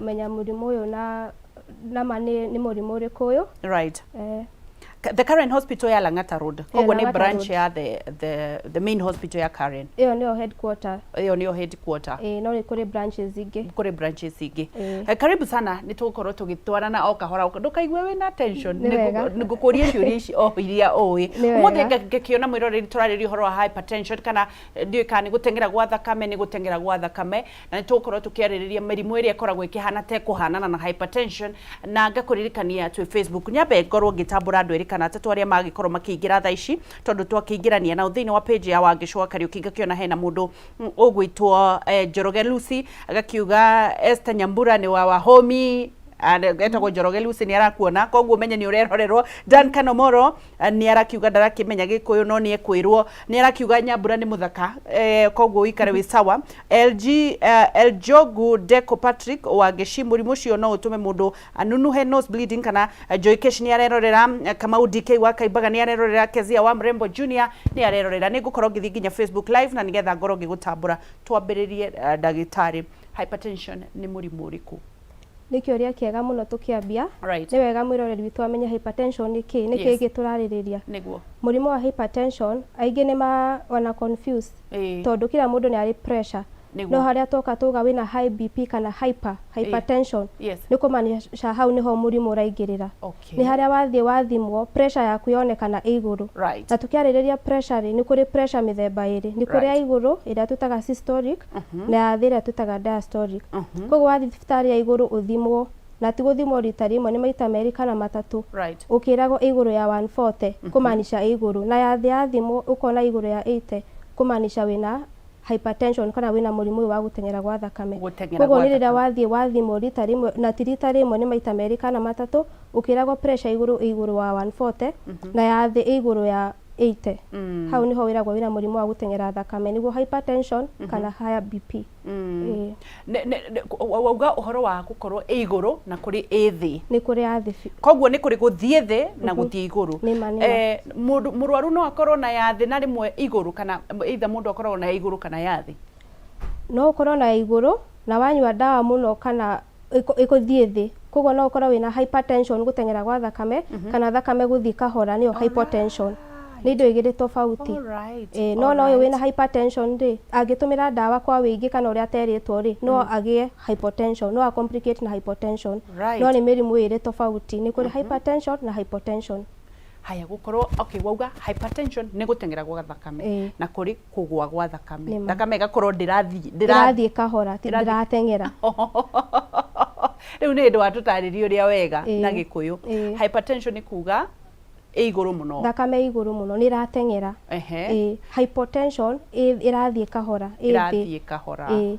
Kũmenya mũrimũ ũyũ na nama nĩ mũrimũ ũrĩkũ ũyũ. The Karen Hospital ya Lang'ata Road, koguo nĩ Lang'ata branch Road. ya the main hospital ya Karen. Ĩyo nĩyo headquarter. Ĩyo nĩyo headquarter. Ĩĩ, no nĩ kũrĩ branches ingĩ. Kũrĩ branches ingĩ. Ĩĩ. Karibu sana, nĩ tũgũkorwo tũgĩtwarana o kahora, ndũkaigue wĩna tension. Nĩ wega. Ngũkũria ciũria ici o iria ũĩ. Nĩ Ũmũthĩ wega. ngĩkĩona mwĩroreri, tũrarĩria ũhoro wa hypertension kana ndiũĩ kana nĩ gũteng'era gwa thakame, nĩ gũteng'era gwa thakame, na nĩ tũgũkorwo tũkĩarĩrĩria mĩrimũ ĩrĩa ĩkoragwo ĩkĩhana ta ĩkũhanana na hypertension, na ngakũririkania twĩ Facebook. Nyambe ngorwo ngĩtambũra andũ erĩ kana atatũ arĩa magĩkorwo makĩingĩra thaa ici, tondũ twakĩingĩrania nao thĩinĩ wa page ya Wangĩcũ wa Kariũki. Ngakĩona hena mũndũ ũgwĩtwo Njoroge Lucy, agakiuga Esther Nyambura nĩ wa Wahomi, etagwo Njoroge Lucy, nĩ arakuona, koguo menye nĩ ũrerorerwo. Duncan Omoro nĩ arakiuga ndarakĩmenya Gĩkũyũ no nĩ ekwĩrwo, nĩ arakiuga Nyambura nĩ mũthaka, koguo ũikare wĩ sawa. LG Eljogu Deco Patrick wa Ngĩci, mũrimũ ũcio no ũtũme mũndũ anunuhe, nose bleeding kana. Joy Kesh nĩ arerorera, Kamau DK wa Kaimbaga nĩ arerorera, Kezia wa Mrembo Junior nĩ arerorera. Nĩ ngũkorwo ngĩthiĩ nginya Facebook Live na nĩgetha ngorwo ngĩgũtambũra. Twambĩrĩrie, ndagĩtarĩ, hypertension nĩ mũrimũ ũrĩkũ? Nĩ kĩũria kĩega mũno tũkĩambia. Nĩ wega mwĩroreri witũ amenye hypertension nĩ kĩ, nĩ kĩ gĩ tũrarĩrĩria. Mũrimũ wa hypertension, aingĩ nĩ ma wana confuse tondũ kila mũndũ nĩ arĩ pressure. No harĩa twoka tuga wĩna high BP kana hypertension, nĩ kũmaanisha hau nĩho mũrimũ ũraingĩrĩra. Nĩ harĩa wathiĩ wathimwo, pressure yaku yonekana ĩ igũrũ. Na tũkĩarĩrĩria pressure rĩ, nĩ kũrĩ pressure mĩthemba ĩrĩ. Nĩ kũrĩ ya igũrũ ĩrĩa twĩtaga systolic na ya thĩ ĩrĩa twĩtaga diastolic. Koguo wathiĩ thibitarĩ ya igũrũ ũthimwo, na ti gũthimwo rita rĩmwe, nĩ maita merĩ kana matatũ, ũkĩragwo ĩ igũrũ ya 140, kũmaanisha ĩ igũrũ, na ya thĩ yathimwo ũkona igũrũ ya 80, kũmaanisha wĩna hypertension kana wĩna mũrimũ ũyũ wa gũteng'era gwa thakame. Gũteng'era Koguo gwa nĩ rĩrĩa thakame. Wathiĩ wathimwo rita rĩmwe, na ti rita rĩmwe, nĩ maita merĩ kana matatũ, ũkĩragwo pressure igũrũ ĩ igũrũ wa 140 na ya thĩ ĩ igũrũ ya 80, hau nĩho wĩragwo wĩna mũrimũ wa gũteng'era thakame, nĩguo hypertension kana higher BP. Ĩĩ. Wauga ũhoro wa gũkorwo ĩ igũrũ na kũrĩ ĩ thĩ. Nĩ kũrĩ ya thĩ biũ. Koguo nĩ kũrĩ gũthiĩ thĩ na gũthiĩ igũrũ. Nĩma, nĩma. Mũndũ mũrwaru no akorwo na ya thĩ na rĩmwe igũrũ, kana either mũndũ akoragwo na ya igũrũ kana ya thĩ? No ũkorwo na ya igũrũ na wanyua ndawa mũno kana ĩkũthiĩ thĩ. Koguo no ũkorwo wĩna hypertension, gũteng'era gwa thakame, kana thakame gũthiĩ kahora, nĩyo hypotension. Nĩ indo igĩrĩ tofauti. Ĩĩ, no no ũyũ wĩna hypertension rĩ, angĩtũmĩra ndawa kwa wĩingĩ kana ũrĩa aterĩtwo rĩ, no agĩe hypotension, no a complicate na hypotension. No nĩ mĩrimũ ĩrĩ tofauti, nĩ kũrĩ hypertension na hypotension. Haya, gũkorwo okay, wauga hypertension nĩ gũteng'era gwa thakame na kũrĩ kũgũa gwa thakame. Nĩma. Thakame ĩgakorwo ndĩrathiĩ ĩrathiĩ kahora, ti ndĩrateng'era. Rĩu nĩ hĩndĩ watũtarĩria ũrĩa wega na Gĩkũyũ. Hypertension nĩ kuga ĩ igũrũ mũno. Thakame ĩ igũrũ mũno, nĩ ĩrateng'era. Ĩĩ. Hypotension ĩrathiĩ kahora, ĩ thĩ. Ĩrathiĩ kahora. Ĩĩ.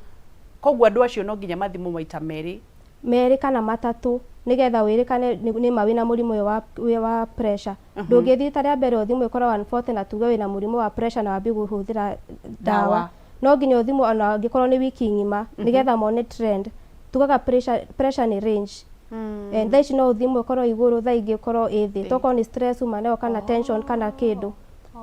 Koguo andũ acio no nginya mathimwo maita merĩ? Merĩ kana matatũ, nĩgetha wĩrĩkane nĩma wĩna mũrimũ ũyũ wa pressure. Ndũngĩthiĩ rita rĩa mbere ũthimwo ĩkorwo 140 na tuge wĩna mũrimũ wa pressure na wambie kũhũthĩra ndawa. Ndawa. No nginya ũthimwo ona angĩkorwo nĩ wiki ng'ima, nĩgetha mone trend. Tugaga pressure nĩ range. Thaa ici no ũthimwo ĩkorwo igũrũ, thaa ingĩ ĩkorwo ĩ thĩ. Tokorwo nĩ stress uma nayo kana tension kana kĩndũ.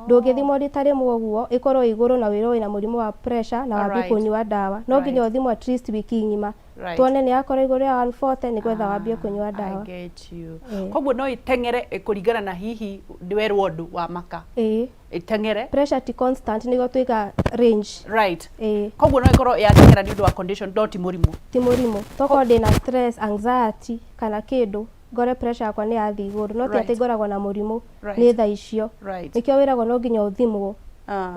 Ndũngĩthimwo rita rĩmwe ũguo ĩkorwo igũrũ na wĩrwo wĩna mũrimũ wa pressure na wambie kũnyua ndawa. No nginya ũthimwo at least wiki ng'ima, tuone nĩ yakorwo igũrũ ya 140, nĩgetha wambie kũnyua ndawa. I get you. Ĩĩ. Koguo no ĩteng'ere kũringana na hihi werwo ũndũ wa maka. Ĩĩ. Ĩteng'ere. Pressure ti constant, nĩguo tuiga range. Ĩĩ. Koguo no ĩkorwo yateng'era nĩ ũndũ wa condition no ti mũrimũ. Ti mũrimũ. Tokorwo ndĩna stress, anxiety kana kĩndũ, ngore pressure yakwa nĩ yathiĩ igũrũ, no ti atĩ ngoragwo na mũrimũ nĩ thaa icio. Nĩkĩo wĩragwo no nginya ũthimwo.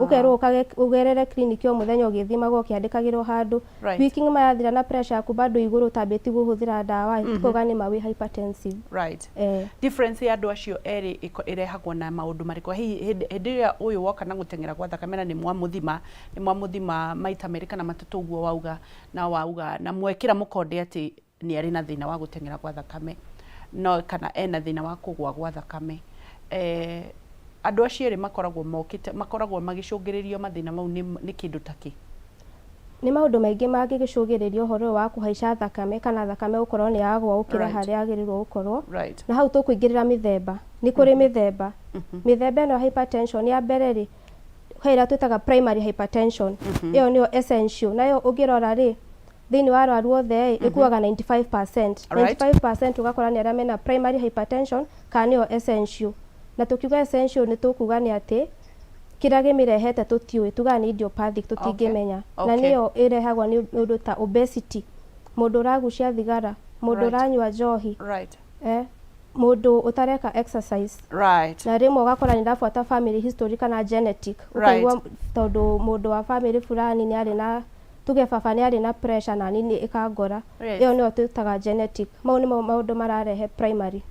Ũkerwo ũkage ũgerere clinic o mũthenya ũgĩthimagwo, ũkĩandĩkagĩrwo handũ. Wiki ng'ima yathira na pressure yaku bado igũrũ, ũtambĩtie kũhũthĩra ndawa, kuga nĩma wĩ hypertensive. Difference ya andũ acio erĩ ĩrehagwo na maũndũ marĩkũ? Hihi hĩndĩ ĩrĩa ũyũ woka na gũteng'era gwa thakame na nĩ mwamũthima maita merĩ kana matatũ ũguo wauga, na wauga na mwekĩra mũkonde atĩ nĩ arĩ na thĩna wa gũteng'era gwa thakame no kana ena thĩna wa kũgũa gwa thakame, andũ acio erĩ makoragwo mokĩte, makoragwo magĩcũngĩrĩrio mathĩna mau nĩ kĩndũ ta kĩ? Nĩ maũndũ maingĩ mangĩgĩcũngĩrĩria ũhoro ũyũ wa kũhaica thakame kana thakame gũkorwo nĩ yagũa gũkĩra harĩa yagĩrĩirwo gũkorwo. Na hau tũkũingĩrĩra mĩthemba. Nĩ kũrĩ mĩthemba. Mĩthemba ĩno ya hypertension, ya mbere rĩ, he ĩrĩa twĩtaga primary hypertension. Ĩyo nĩyo essential. Nayo ũngĩrora rĩ, Thĩinĩ wa arwaru othe ĩ, ĩkuaga 95%. 95% ũgakora nĩ arĩa mena primary hypertension kana nĩyo essential. Na tũkiuga essential nĩ tũkuga nĩ atĩ kĩrĩa kĩmĩrehete tũtiũĩ, tugaga nĩ idiopathic, tũtingĩmenya. Na nĩyo ĩrehagwo nĩ ũndũ ta obesity, mũndũ ũragucia thigara, mũndũ ũranyua njohi, mũndũ ũtareka exercise. Na rĩmwe ũgakora nĩ ĩrabuata family history kana genetic. Ũkaigua tondũ mũndũ wa family fulani nĩ arĩ na, tuge baba nĩ arĩ na pressure na niĩ ĩkangora. Ĩyo nĩyo twĩtaga genetic. Mau nĩmo maũndũ mararehe primary.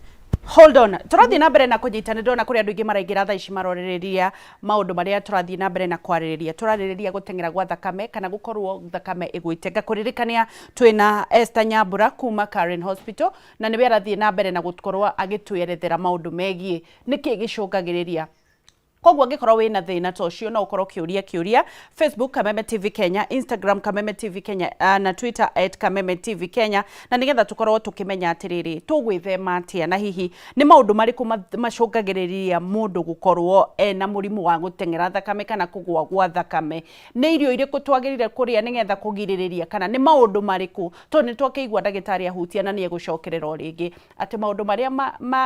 Hold on, tũrathiĩ na mbere na kũnyita. Nĩ ndĩrona kũrĩ andũ aingĩ maraingĩra thaa ici marorĩrĩria maũndũ marĩa tũrathiĩ na mbere na kwarĩrĩria. Tũrarĩrĩria gũteng'era gwa thakame kana gũkorwo thakame ĩgwĩte. Ngakũririkania twĩna Esther Nyambura kuma Karen Hospital, na nĩwe arathiĩ na mbere na gũkorwo agĩtwerethera maũndũ megiĩ nĩkĩ gĩcũngagĩrĩria. Koguo angĩkorwo wĩna thĩna ta ũcio, no ũkorwo ũkĩũria kĩũria Facebook Kameme TV Kenya, Instagram Kameme TV Kenya, na Twitter @KamemeTV Kenya, na nĩgetha tũkorwo tũkĩmenya atĩrĩrĩ, tũgwĩthema atĩa, na hihi nĩ maũndũ marĩkũ macũngagĩrĩria mũndũ gũkorwo ena mũrimũ wa gũteng'era thakame kana kũgũa gwa thakame. Nĩ irio irĩkũ twagĩrĩire kũrĩa nĩgetha kũgirĩrĩria, kana nĩ maũndũ marĩkũ? Tondũ nĩ twakĩigua ndagĩtarĩ ahutia na nĩ egũcokerera o rĩngĩ atĩ maũndũ marĩa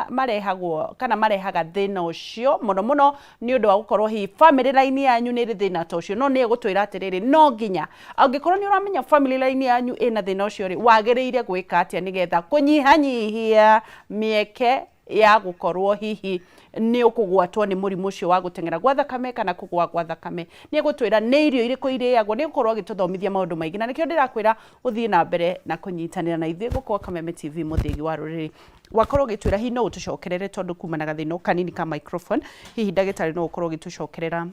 marehagwo kana marehaga thĩna ũcio mũno mũno nĩ ũndũ wa gũkorwo hihi family line yanyu nĩ ĩrĩ thĩna ta ũcio. No nĩ egũtwĩra atĩrĩrĩ, no nginya angĩkorwo nĩ ũramenya family line yanyu ĩna thĩna ũcio rĩ, wagĩrĩire gwĩka atĩa nĩgetha kũnyihanyihia mĩeke ya gũkorwo hihi nĩ ũkũgwatwo nĩ mũrimũ ũcio wa gũteng'era gwa thakame kana kũgũa gwa thakame. Nĩ egũtwĩra nĩ irio irĩkũ irĩagwo. Nĩ egũkorwo agĩtũthomithia maũndũ maingĩ, na nĩkĩo ndĩrakwĩra ũthiĩ na mbere na kũnyitanĩra na ithuĩ gũkũ Kameme TV, mũthĩgi wa rũrĩrĩ. Wakorwo ũgĩtwĩra hihi no ũtũcokerere, tondũ kuma na gathĩna o kanini ka microphone, hihi ndagĩtarĩ no ũkorwo ũgĩtũcokerera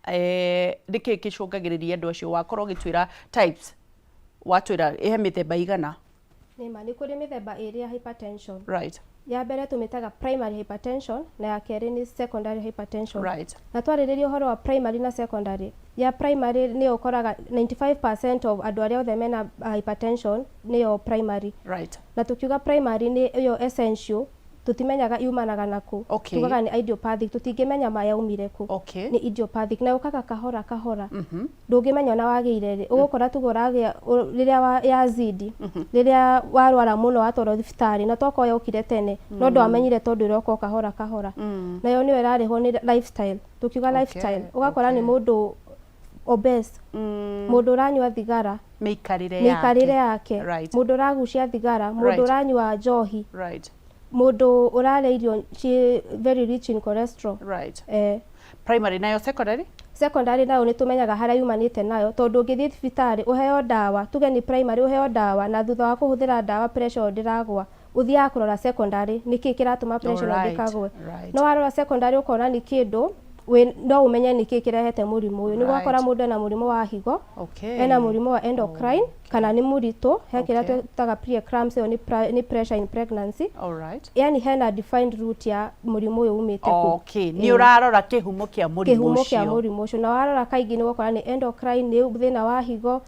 nĩkĩ gĩcũngagĩrĩria andũ acio. Wakorwo ũgĩtwĩra types, watwĩra he mĩthemba igana? Nĩma, nĩ kũrĩ mĩthemba ĩrĩ ya hypertension. Ya mbere tũmĩtaga primary hypertension na ya kerĩ nĩ secondary hypertension. Na twarĩrĩria ũhoro wa primary na secondary, ya primary nĩyo ũkoraga 95% of andũ arĩa othe mena hypertension nĩyo primary. Na tukiuga primary nĩ ĩyo essential, tũtimenyaga yumanaga nakũ. Tugaga nĩ idiopathic, tũtingĩmenya ma yaumire kũ. Nĩ idiopathic na yũkaga kahora kahora, ndũngĩmenya ona wagĩire rĩ. Ũgũkora tuge ũragĩa rĩrĩa yazidi, rĩrĩa warwara mũno, watwarwo thibitarĩ, na tokorwo yokire tene no ndwamenyire tondũ ĩroka o kahora kahora. Nayo nĩyo ĩrarehwo nĩ lifestyle. Tukiuga lifestyle, ũgakora nĩ mũndũ obese, mũndũ ũranyua thigara, mĩikarĩre mĩikarĩre yake, mũndũ ũragucia thigara, mũndũ ũranyua njohi, mũndũ ũrarĩa irio ci very rich in cholesterol. Primary, nayo secondary? Secondary nayo nĩ tũmenyaga harĩa yumanĩte nayo, tondũ ũngĩthiĩ thibitarĩ ũheo ndawa, tuge nĩ primary, ũheo ndawa na thutha wa kũhũthĩra ndawa pressure ĩyo ndĩragwa, ũthiaga kũrora secondary nĩkĩ kĩratũma pressure ĩno ndĩkagwe. No warora secondary ũkona nĩ kĩndũ no ũmenye nĩkĩ kĩrehete mũrimũ ũyũ. Nĩ wakora mũndũ ena mũrimũ wa higo, ena mũrimũ wa endocrine, kana nĩ mũritũ, he kĩrĩa twĩtaga preeclampsia, ĩyo nĩ pressure in pregnancy. Yani hena defined root ya mũrimũ ũyũ umĩte kũ. Okay, nĩ ũrarora kĩhumo kĩa mũrimũ Kĩhumo kĩa ũcio. Mũrimũ ũcio, na warora kaingĩ nĩ ũgũkora nĩ endocrine, nĩ thĩna wa higo,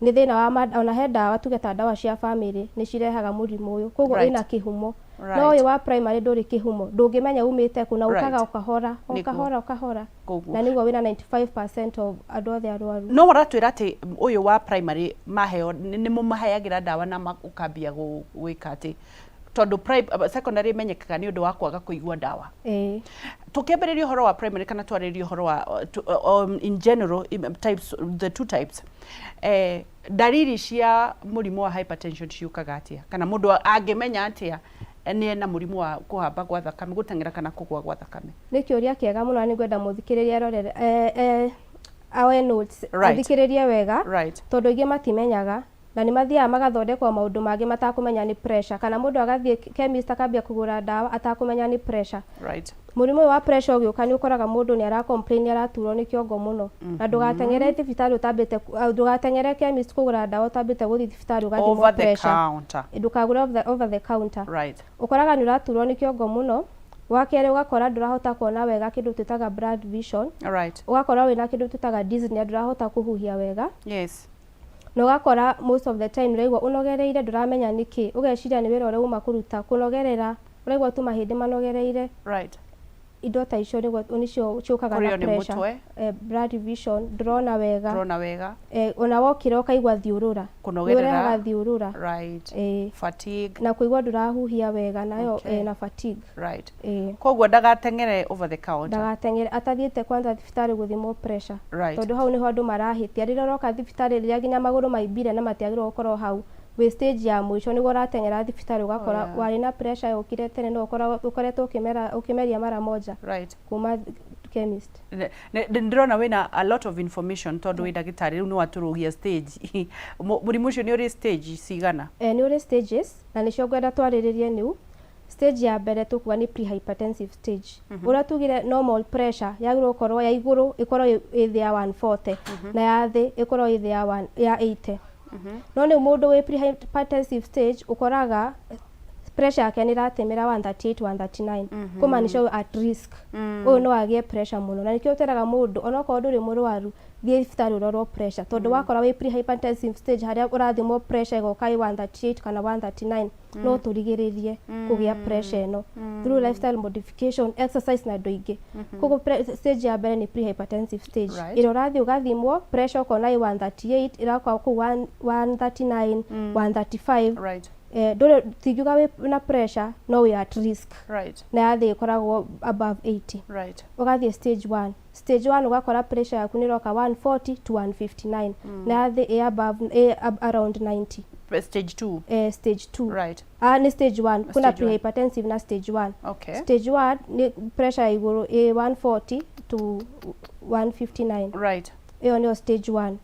nĩ thĩna wa ona he ndawa, tuge ta ndawa cia family nĩ cirehaga mũrimũ ũyũ, koguo ĩna kĩhumo. No ũyũ wa primary ndũrĩ kĩhumo, ndũngĩmenya umĩte kũ, na ũkaga o kahora o kahora o kahora. Koguo Na nĩguo wĩna 95% of andũ othe arwaru. No ũratwĩra atĩ ũyũ wa primary maheo nĩ mũmaheagĩra ndawa na ũkambia gwĩka atĩ, tondũ secondary ĩmenyekaga nĩ ũndũ wa kwaga kũigua ndawa. Ĩĩ. Tũkĩambĩrĩria ũhoro wa primary kana twarĩrĩria ũhoro wa in general types, the two types, ndariri cia mũrimũ wa hypertension ciũkaga atĩa, kana mũndũ angĩmenya atĩa nĩ ena mũrimũ wa kũhamba gwa thakame, gũteng'era kana kũgũa gwa thakame? Nĩ kĩũria kĩega mũno na nĩngwenda mũthikĩrĩria arorere aoe notes, athikĩrĩrie wega, tondũ aingĩ matimenyaga na nĩ mathiaga magathondekwo maũndũ mangĩ matakũmenya nĩ pressure, kana mũndũ agathiĩ chemist akambia kũgũra ndawa atakũmenya nĩ pressure. Mũrimũ ũyũ wa pressure ũgĩũka, nĩ ũkoraga mũndũ nĩ ara complain nĩ araturwo nĩ kĩongo mũno. Na ndũgateng'ere thibitarĩ ũtambĩte ndũgateng'ere chemist kũgũra ndawa ũtambĩte gũthiĩ thibitarĩ ũgathimwo Over the pressure. counter. Ndũkagũre over the counter. Ũkoraga nĩ ũraturwo nĩ kĩongo mũno. Wa kerĩ, ũgakora ndũrahota kuona wega, kĩndũ twĩtaga blurred vision. Ũgakora wĩna kĩndũ twĩtaga dyspnea, ndũrahota kũhuhia wega. Na ũgakora most of the time ũraigua ũnogereire, ndũramenya nĩkĩ, ũgeciria nĩ wĩra ũrĩa uma kũruta, kũnogerera, ũraigua tu mahĩndĩ manogereire. Indo ta icio nĩguo nĩcio ciũkaga Kũrĩo na nĩ pressure. Mũtwe. Blurred vision, ndũrona wega. Ndũrona wega. Ona wokĩra ũkaigua thiũrũra. Kũnogerera. Nĩũrehaga thiũrũra. Fatigue. Na kũigua ndũrahuhia wega nayo. Na fatigue. Koguo ndagateng'ere over the counter. Ndagateng'ere atathiĩte kwanza thibitarĩ gũthimwo pressure. Tondũ hau nĩho andũ marahĩtia, rĩrĩa ũroka thibitarĩ rĩrĩa nginya magũrũ maimbire na matiagĩrĩirwo gũkorwo hau, wĩ stage ya mũico nĩguo ũrateng'era thibitarĩ, ũgakora warĩ na pressure yũkire tene, no ũkoretwo ũkĩmera ũkĩmeria mara moja kuma chemist. Ndĩrona wĩna a lot of information tondũ wĩ ndagĩtarĩ. Rĩu nĩ watũrũgia stage. Mũrimũ ũcio nĩ ũrĩ stage cigana? Nĩ ũrĩ stages na nĩcio ngwenda twarĩrĩrie. Nĩu stage ya mbere tũkuga nĩ prehypertensive stage. Ũrĩa tugire normal pressure yagĩrĩirwo gũkorwo ya igũrũ ĩkorwo ĩ thĩ ya 140 na ya thĩ ĩkorwo ĩ thĩ ya 80, no nĩ mũndũ wĩ prehypertensive stage ũkoraga pressure yake nĩ ĩratĩmĩra 138, 139, kũmaanisha ũyũ at risk, ũyũ no agĩe pressure mũno. Na nĩkĩo twĩraga mũndũ onokorwo ndũrĩ mũrwaru, thiĩ thibitarĩ ũrorwo pressure, tondũ wakora wĩ prehypertensive stage harĩa ũrathimwo pressure ĩgoka ĩ 138 kana 139, no tũrigĩrĩrie kũgĩa pressure ĩno through lifestyle modification, exercise na indo ingĩ. Koguo stage ya mbere nĩ prehypertensive stage, ĩrĩa ũrathiĩ ũgathimwo pressure ũkona ĩ 138, ĩrakorwo kũu 139, 135. Ndũrĩ tingiuga wĩ na pressure, no wĩ at risk. Na ya thĩ ĩkoragwo above 80. Ũgathiĩ stage 1. Stage 1 ũgakora pressure yaku nĩ ĩroka 140 to 159, na ya thĩ ĩ above, ĩ around 90. Stage 2? Stage 2. Ah, nĩ stage 1 kuna. Stage one. Prehypertensive na stage 1. Stage 1 nĩ pressure ya igũrũ ĩ 140 to 159. Ĩyo nĩyo stage 1.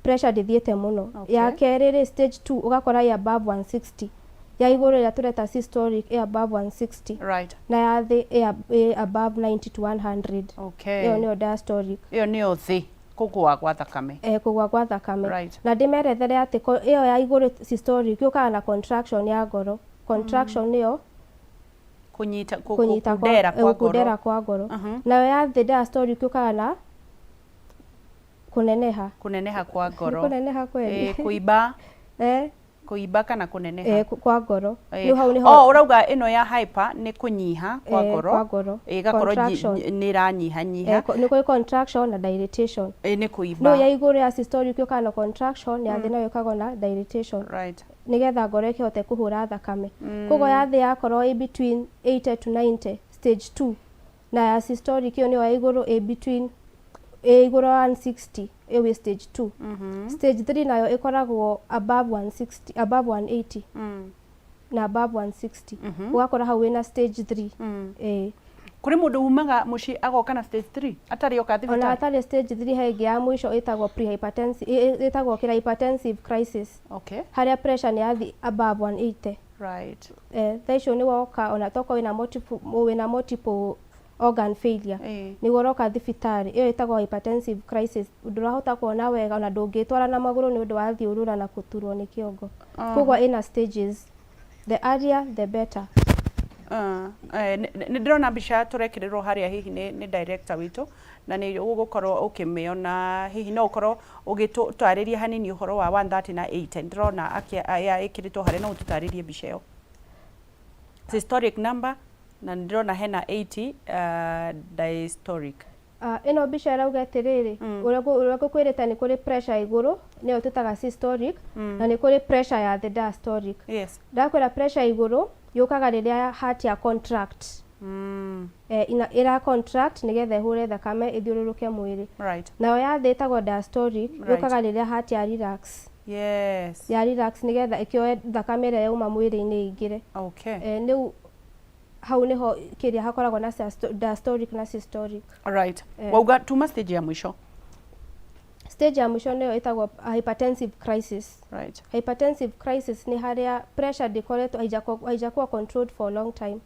Pressure ndĩthiĩte mũno. Ya kerĩ rĩ, stage 2, ũgakora ĩ above 160, ya igũrũ ĩrĩa tũreta systolic ĩ above 160, na ya thĩ ĩ above 90 to 100. Ĩyo nĩyo diastolic. Ĩyo nĩyo thĩ kũgũa gwa thakame. Kũgũa gwa thakame. Na ndĩmerethere atĩ ĩyo ya igũrũ systolic yũkaga na contraction ya ngoro. Contraction nĩyo kũnyita kũnyita kwa kundera kwa ngoro. Kundera kwa ngoro. Nayo ya thĩ diastolic yũkaga na kũneneha. Kũneneha kwa Nĩ ngoro. Kũneneha kweli. Kũimba. Kũimba kana kũneneha. Kwa ngoro. Rĩu hau nĩho Oh, ũrauga ĩno ya hyper nĩ kũnyiha kwa ngoro. Kwa ngoro. Ĩgakorwo Contraction. nĩ ĩranyihanyiha. Nĩ kũrĩ contraction na dilatation. Nĩ No kũimba. Ya igũrũ ya systolic yũkaga na contraction, ya thĩ nayo ĩkagwo na dilatation, nĩgetha ngoro ĩkĩhote kũhũra thakame. Koguo ya thĩ yakorwo ĩ between 80 to 90, stage 2, na ya systolic ĩyo nĩyo ya igũrũ ĩ between ĩ igũrũ ya 160, ĩyo ĩ stage 2. Stage 3 nayo ĩkoragwo above 160, above 180 na above 160. Ũgakora hau wĩna stage 3. Kũrĩ mũndũ umaga mũciĩ agoka na stage 3 atarĩ oka Ona thibitarĩ? atarĩ stage 3, he ĩngĩ ya mũico ĩtagwo prehypertensive, ĩtagwo kĩra hypertensive crisis, harĩa pressure nĩ yathi above 180. Thaa icio nĩ woka ona tokorwo wĩna multiple organ failure, nĩguo ũroka thibitarĩ. Ĩyo ĩtagwo hypertensive crisis, ndũrahota kuona wega ona ndũngĩtwara na magũrũ nĩ ũndũ wa thiũrũra na kũturwo nĩ kĩongo. Koguo ĩna stages, the earlier the better. Nĩ ndĩrona mbica tũrekĩrĩrwo harĩa hihi nĩ director witũ na nĩ ũgũkorwo ũkĩmĩona. Hihi no ũkorwo ũgĩtũtarĩria hanini ũhoro wa 130 na 80? Ndĩrona ĩkĩrĩtwo harĩa, no ũtũtarĩrie mbica ĩyo, systolic number, na nĩ ndĩrona hena 80 diastolic. Ĩno mbica ĩrauga atĩrĩrĩ, ũrĩa ngũkwĩrĩte nĩ kũrĩ pressure ya igũrũ, nĩyo twĩtaga systolic, na nĩ kũrĩ pressure ya thĩ, diastolic. Ndakwĩra pressure ya igũrũ yũkaga rĩrĩa heart ya contract. Ĩra contract nĩgetha ĩhũre thakame ĩthiũrũrũke mwĩrĩ. Nayo ya thĩ ĩtagwo diastolic, yũkaga rĩrĩa heart ya relax. Ya relax nĩgetha ĩkĩoe thakame ĩrĩa yauma mwĩrĩ-inĩ ĩingĩre. Rĩu hau nĩho kĩrĩa hakoragwo na diastolic na systolic. Wauga tuma stage ya mũico. Stage ya mũico nĩyo ĩtagwo hypertensive crisis. Hypertensive crisis nĩ harĩa pressure ndĩkoretwo haijakuwa controlled for a long time,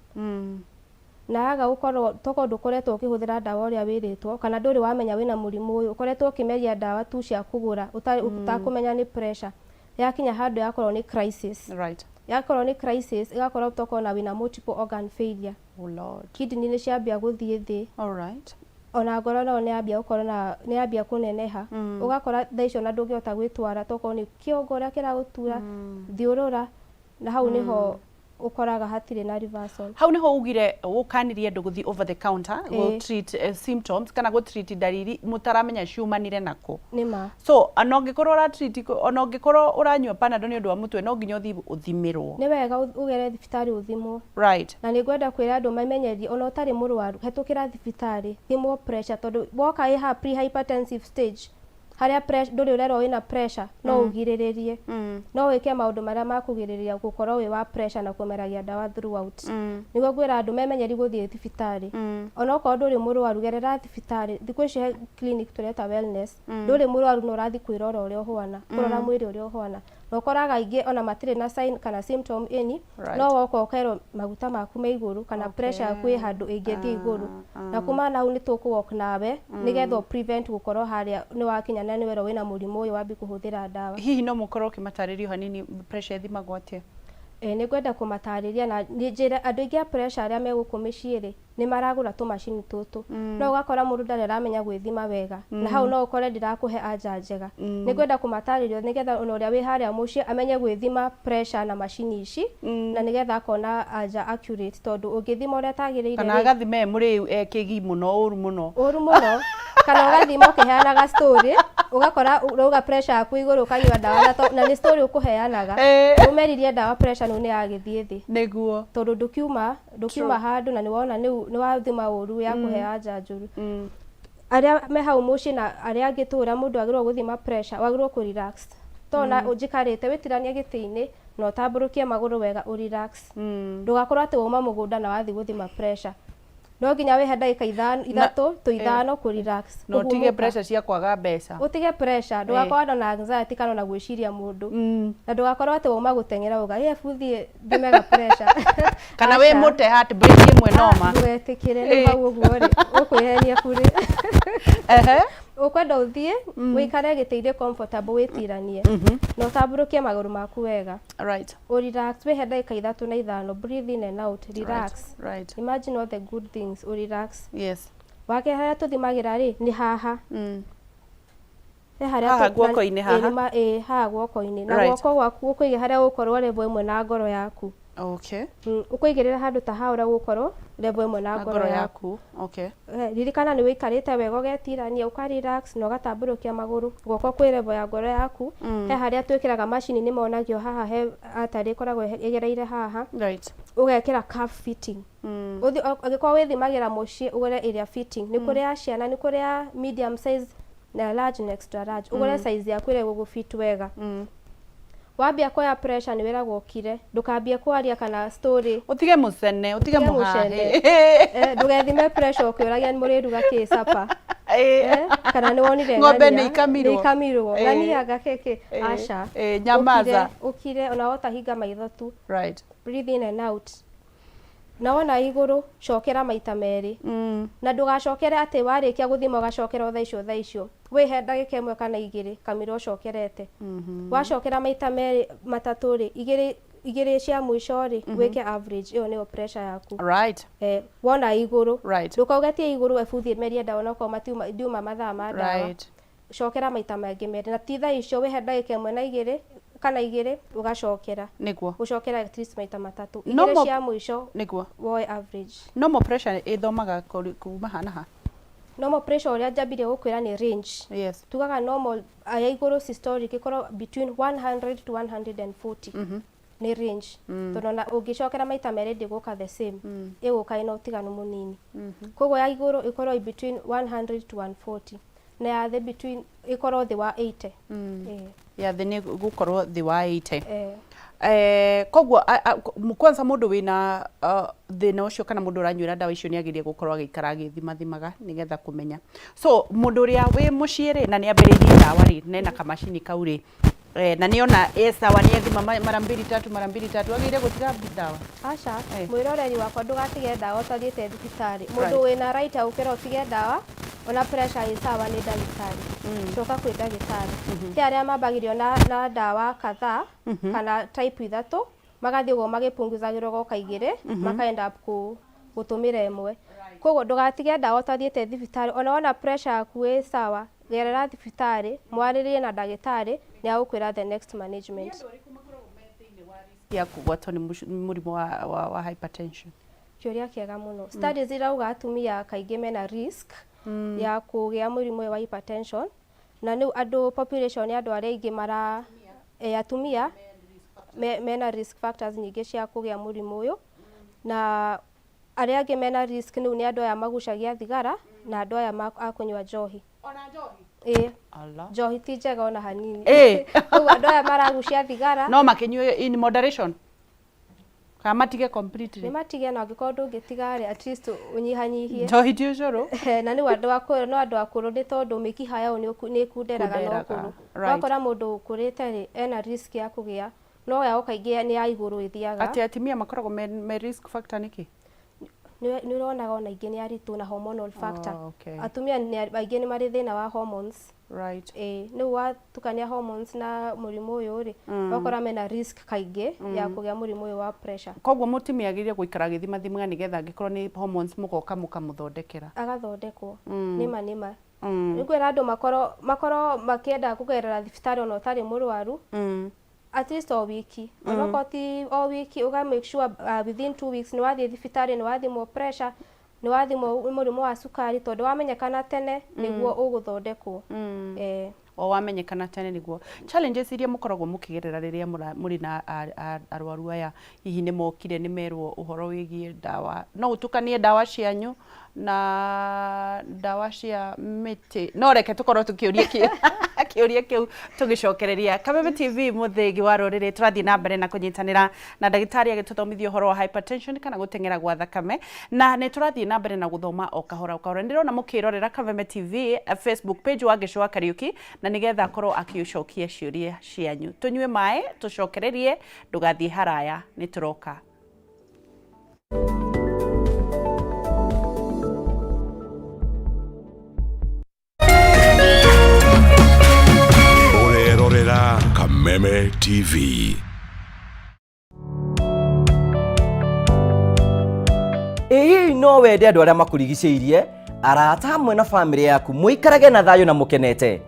na yaga gũkorwo tokorwo ndũkoretwo ũkĩhũthĩra ndawa ũrĩa wĩrĩtwo, kana ndũrĩ wamenya wĩna mũrimũ ũyũ, ũkoretwo ũkĩmeria ndawa tu cia kũgũra ũtakũmenya nĩ pressure. Yakinya handũ yakorwo nĩ crisis. Yakorwo nĩ crisis, ĩgakorwo tokorwo na wĩna multiple organ failure. Oh Lord. Kidney nĩ ciambia gũthiĩ thĩ. All right. Ona ngoro nayo nĩ yambia gũkorwo na nĩ yambia kũneneha. Ũgakora thaa icio ona ndũngĩhota gwĩtwara tokorwo nĩ kĩongo ũrĩa kĩragũtura, thiũrũra, na hau nĩho Ũkoraga hatirĩ na reversal. Hau niho ugire ukanirie andu guthi over the counter go treat symptoms kana go treat ndariri mutaramenya ciumanire nako. Nĩ ma. So ona ũngĩkorwo ũra treat, ona ũngĩkorwo ũranyua Panadol nĩ ũndũ wa mũtwe, no nginya ũthiĩ ũthimĩrwo. Nĩ wega ũgere thibitarĩ ũthimwo. Na nĩ ngwenda kwĩra andũ mamenyerie, ona ũtarĩ mũrwaru, hetũkĩra thibitarĩ, thimwo pressure, tondũ woka ĩ haha pre-hypertensive stage, harĩa ndũrĩ ũrerwo wĩna pressure, no ũgirĩrĩrie. No wĩke maũndũ marĩa makũgirĩrĩria gũkorwo wĩ wa pressure na kũmeragia ndawa throughout. Nĩguo ngwĩra andũ memenyeri gũthiĩ thibitarĩ. Onokorwo ndũrĩ mũrwaru, gerera thibitarĩ. Thikũ ici he clinic tũreta wellness. Ndũrĩ mũrwaru no ũrathiĩ kwĩrora ũrĩa ũhuana, kũrora mwĩrĩ ũrĩa ũhuana. Na ũkoraga aingĩ ona matirĩ na sign kana symptom any, no woka ũkerwo maguta maku me igũrũ kana pressure yaku ĩ handũ ĩngĩthiĩ igũrũ. Na kuma na hau nĩ tũkũ walk nawe nĩgetha ũ prevent gũkorwo harĩa nĩ wakinya na nĩ werwo wĩna mũrimũ ũyũ wambie kũhũthĩra ndawa. Hihi no mũkorwo ũkĩmatarĩria o hanini pressure ĩthimagwo atĩa? Ĩĩ nĩ ngwenda kũmatarĩria na nĩ njĩre andũ aingĩ a pressure arĩa me gũkũ mĩciĩ rĩ, nĩ maragũra tũmacini tũtũ. No ũgakora mũndũ ndarĩ aramenya gwĩthima wega. Na hau no ũkore ndirakũhe anja njega. Nĩ ngwenda kũmatarĩria nĩgetha ona ũrĩa wĩ harĩa mũciĩ amenye gwĩthima pressure na macini ici, na nĩgetha akona anja accurate, tondũ ũngĩthima ũrĩa tagĩrĩire kana rĩ, agathima e mũrĩu e kĩgi mũno ũru mũno. Ũru mũno. Kana ũgathima ũkĩheanaga story, ũgakora ũrauga pressure yaku igũrũ ũkanyua ndawa na nĩ story ũkũheanaga. Ũmeririe ndawa pressure nĩ yagĩthiĩ thĩ. Nĩguo. Tondũ ndũkiuma handũ na nĩwona nĩ wathima ũru ya kũhe anja njũru. Arĩa me hau mũciĩ na arĩa angĩ tũra mũndũ agĩrĩirwo gũthima pressure, wagĩrĩirwo kũ relax. Tona ũnjikarĩte wĩtiranie gĩtĩ-inĩ na ũtambũrũkie magũrũ wega ũ relax. Ndũgakorwo atĩ wauma mũgũnda na wathiĩ gũthima pressure. No nginya wĩhe ndagĩka ithatũ tũ ithano kũ relax. Na ũtige pressure cia kwaga mbeca. Ũtige pressure, ndũgakorwo na anxiety kana ona gwĩciria mũndũ. Na ndũgakorwo atĩ wauma gũteng'era uga, "Ĩ, buthi thimega pressure." Kana wĩ mũte heartbreak ĩmwe noma. Ndũgetĩkĩre nĩ hau ũguo rĩ, ũkwĩhenia bure. Ũkwenda ũthiĩ ũikare gĩtĩ-inĩ comfortable wĩtiranie. Na ũtambũrũkie magũrũ maku wega. Ũ relax, wĩhe ndagĩka 3 na 5, breathe in and out, relax. Imagine all the good things, ũ relax. Wake harĩa tũthimagĩra rĩ, nĩ haha. He harĩa Haha guoko-inĩ haha? Ĩ, haha guoko-inĩ. Na guoko gwaku ũkũige harĩa ũgũkorwo level ĩmwe na ngoro yaku. Ũkũigĩrĩra handũ ta hau ũrĩa ũgũkorwo level ĩmwe na Na ngoro ngoro yaku. yaku. Ririkana nĩ wĩikarĩte wega ũgetirania, ũka relax na ũgatambũrũkia magũrũ. Guoko kwĩ level ya ngoro yaku. He harĩa twĩkĩraga macini nĩ monagio haha he artery ĩkoragwo ĩgereire haha. Ũgekĩra cuff fitting. Ũngĩkorwo wĩthimagĩra mũciĩ ũgũre ĩrĩa fitting. Nĩ kũrĩ ya ciana, nĩ kũrĩ ya medium size na large na extra large. Ũgũre size yaku ĩrĩa ĩgũgũ fit wega. Wambia kuoya pressure nĩ wĩragwo ũkire, ndũkambie kwaria kana story. Ũtige mũcene, ũtige Ũtige mũhahe. mũcene. Ndũgethime pressure ũkĩũragia nĩ mũrĩruga kĩ supper. Kana nĩ wonire Ng'ombe ng'ania? nĩ ikamirwo. Nĩ ikamirwo. Ng'ania anga kĩkĩ? Aca. Nyamaza. Ũkire, ona wahota hinga maitho tu. Breathe in and out. Na wona igũrũ, cokera maita merĩ. Na ndũgacokere atĩ warĩkia gũthima ũgacokera o thaa icio thaa icio. Wĩhe ndagĩka 1 kana 2 kamũira ũcokerete. Wacokera maita merĩ matatũ rĩ, igĩrĩ cia mũico rĩ, wĩke average, ĩyo nĩyo pressure yaku. Wona igũrũ. Ndũkauge ti igũrũ ebu thiĩ merie ndawa onokorwo ndiuma mathaa ma ndawa. Cokera maita mangĩ merĩ. Na ti thaa icio wĩhe ndagĩka 1 na 2 kana 2 ũgacokera. Ũcokera at least maita matatũ. No Igĩrĩ cia mũico woe average. Normal pressure ĩthomaga kuma ha na ha? Normal pressure ũrĩa njambirie gũkwĩra nĩ range. Tugaga normal ya igũrũ systolic ĩkorwo between 100 to 140. Nĩ range. Tondũ ona ũngĩcokera maita merĩ ndĩgũka the same. Ĩgũka ĩna ũtiganu mũnini. Koguo ya igũrũ ĩkorwo between 100 to 140. Na ya thĩ between ĩkorwo thĩ wa 80. Ya thĩ nĩ gũkorwo thĩ wa 80. Koguo, kwanza mũndũ wĩna thĩna ũcio kana mũndũ ũranyuĩra ndawa icio nĩ agĩrĩire gũkorwo agĩikara agĩthimathimaga nĩgetha kũmenya. So mũndũ ũrĩa wĩ mũciĩ rĩ na nĩ ambĩrĩirie ndawa rĩ nena kamacini kau rĩ, na nĩona e sawa nĩ ethima mara mbili tatu mara mbili tatu agĩrĩire gũtiga ndawa? Aca, mwĩroreri wakwa ndũgatige ndawa ũtathiĩte thibitarĩ. Mũndũ wĩna right ya gũkĩra ũtige ndawa ona pressure ĩ sawa nĩ ndagĩtarĩ. Coka kwĩ ndagĩtarĩ. He arĩa mambagĩrio na ndawa kadhaa kana type 3 magathiĩ ũguo magĩpunguzagĩrwo goka 2 maka end up gũtũmĩra 1. Koguo ndũgatige ndawa ũtathiĩte thibitarĩ ona wona pressure yaku ĩ sawa gerera thibitarĩ mwarĩrie na ndagĩtarĩ nĩ agũkwĩra the next management. Nĩ andũ arĩkũ makoragwo me thĩinĩ wa risk Ya kũgwatwo nĩ mũrimũ wa hypertension? Kĩũria kĩega mũno. Studies irauga atumia kaingĩ mena risk ya kũgĩa mũrimũ ũyũ wa hypertension, na rĩu andũ, population ya andũ arĩa aingĩ mara atumia mena risk factors nyingĩ cia kũgĩa mũrimũ ũyũ, na arĩa angĩ mena risk rĩu nĩ andũ aya magucagia thigara na andũ aya a kũnyua njohi. Ona njohi? Ĩĩ. Allah. Njohi ti njega ona hanini. Koguo andũ aya maragucia thigara no makĩnyue in moderation kana matige completely? Nĩ matige, na angĩkorwo ndũngĩtiga rĩ, at least ũnyihanyihie. Njohi ti ũcũrũ. Na nĩ andũ akũrũ, no andũ akũrũ nĩ tondũ mĩkiha yao nĩ ĩkunderaga na Kunderaga, ũkũrũ. Wakora mũndũ ũkũrĩte rĩ, ena risk ya kũgĩa, no yao kaingĩ nĩ ya igũrũ ĩthiaga. Atĩ atumia makoragwo me risk factor nĩkĩ? Nĩ ũronaga ona aingĩ nĩ aritũ na hormonal factor. Oh, okay. Atumia aingĩ nĩ marĩ thĩna wa hormones. Right. Ĩĩ, rĩu watukania hormones na mũrimũ ũyũ rĩ, ũgakora mena risk kaingĩ ya kũgĩa mũrimũ ũyũ wa pressure. Koguo mũtumia agĩrĩire gũikara agĩthimathimaga nĩgetha angĩkorwo nĩ hormones mũgoka mũkamũthondekera. Agathondekwo. Nĩma nĩma. Nĩ kwĩra andũ makorwo makĩenda kũgerera thibitarĩ ona ũtarĩ mũrwaru. At least o wiki. Onokorwo ti o wiki, ũga make sure within 2 weeks nĩ wathiĩ thibitarĩ, nĩ wathimwo pressure, nĩ wathimwo mũrimũ wa cukari, tondũ wamenyekana tene nĩguo ũgũthondekwo. O wamenyekana tene nĩguo. Challenges iria mũkoragwo mũkĩgerera rĩrĩa mũrĩ na arwaru aya, hihi nĩ mokire nĩ merwo ũhoro wĩgiĩ ndawa, no ũtukanie ndawa cianyu na ndawa cia mĩtĩ? No reke tũkorwo tũkĩũria kĩũria kĩu tũgĩcokereria. Kameme TV, mũthĩgi wa rũrĩrĩ, tũrathiĩ na mbere na kũnyitanĩra na ndagĩtarĩ agĩtũthomithia ũhoro wa hypertension kana gũteng'era gwa thakame, na nĩ tũrathiĩ na mbere na gũthoma o kahora o kahora. Ndĩrona mũkĩrorera Kameme TV Facebook page wa Ngĩcũ wa Kariũki, na nĩgetha akorwo akĩũcokia ciũria cianyu. Tũnyue maĩ, tũcokererie, ndũgathiĩ haraya, nĩ tũroka. Ũrerorera Kameme TV. Ĩ hihi no wende andũ arĩa makũrigicĩirie, arata hamwe na bamĩrĩ yaku mũikarage na thayũ na mũkenete?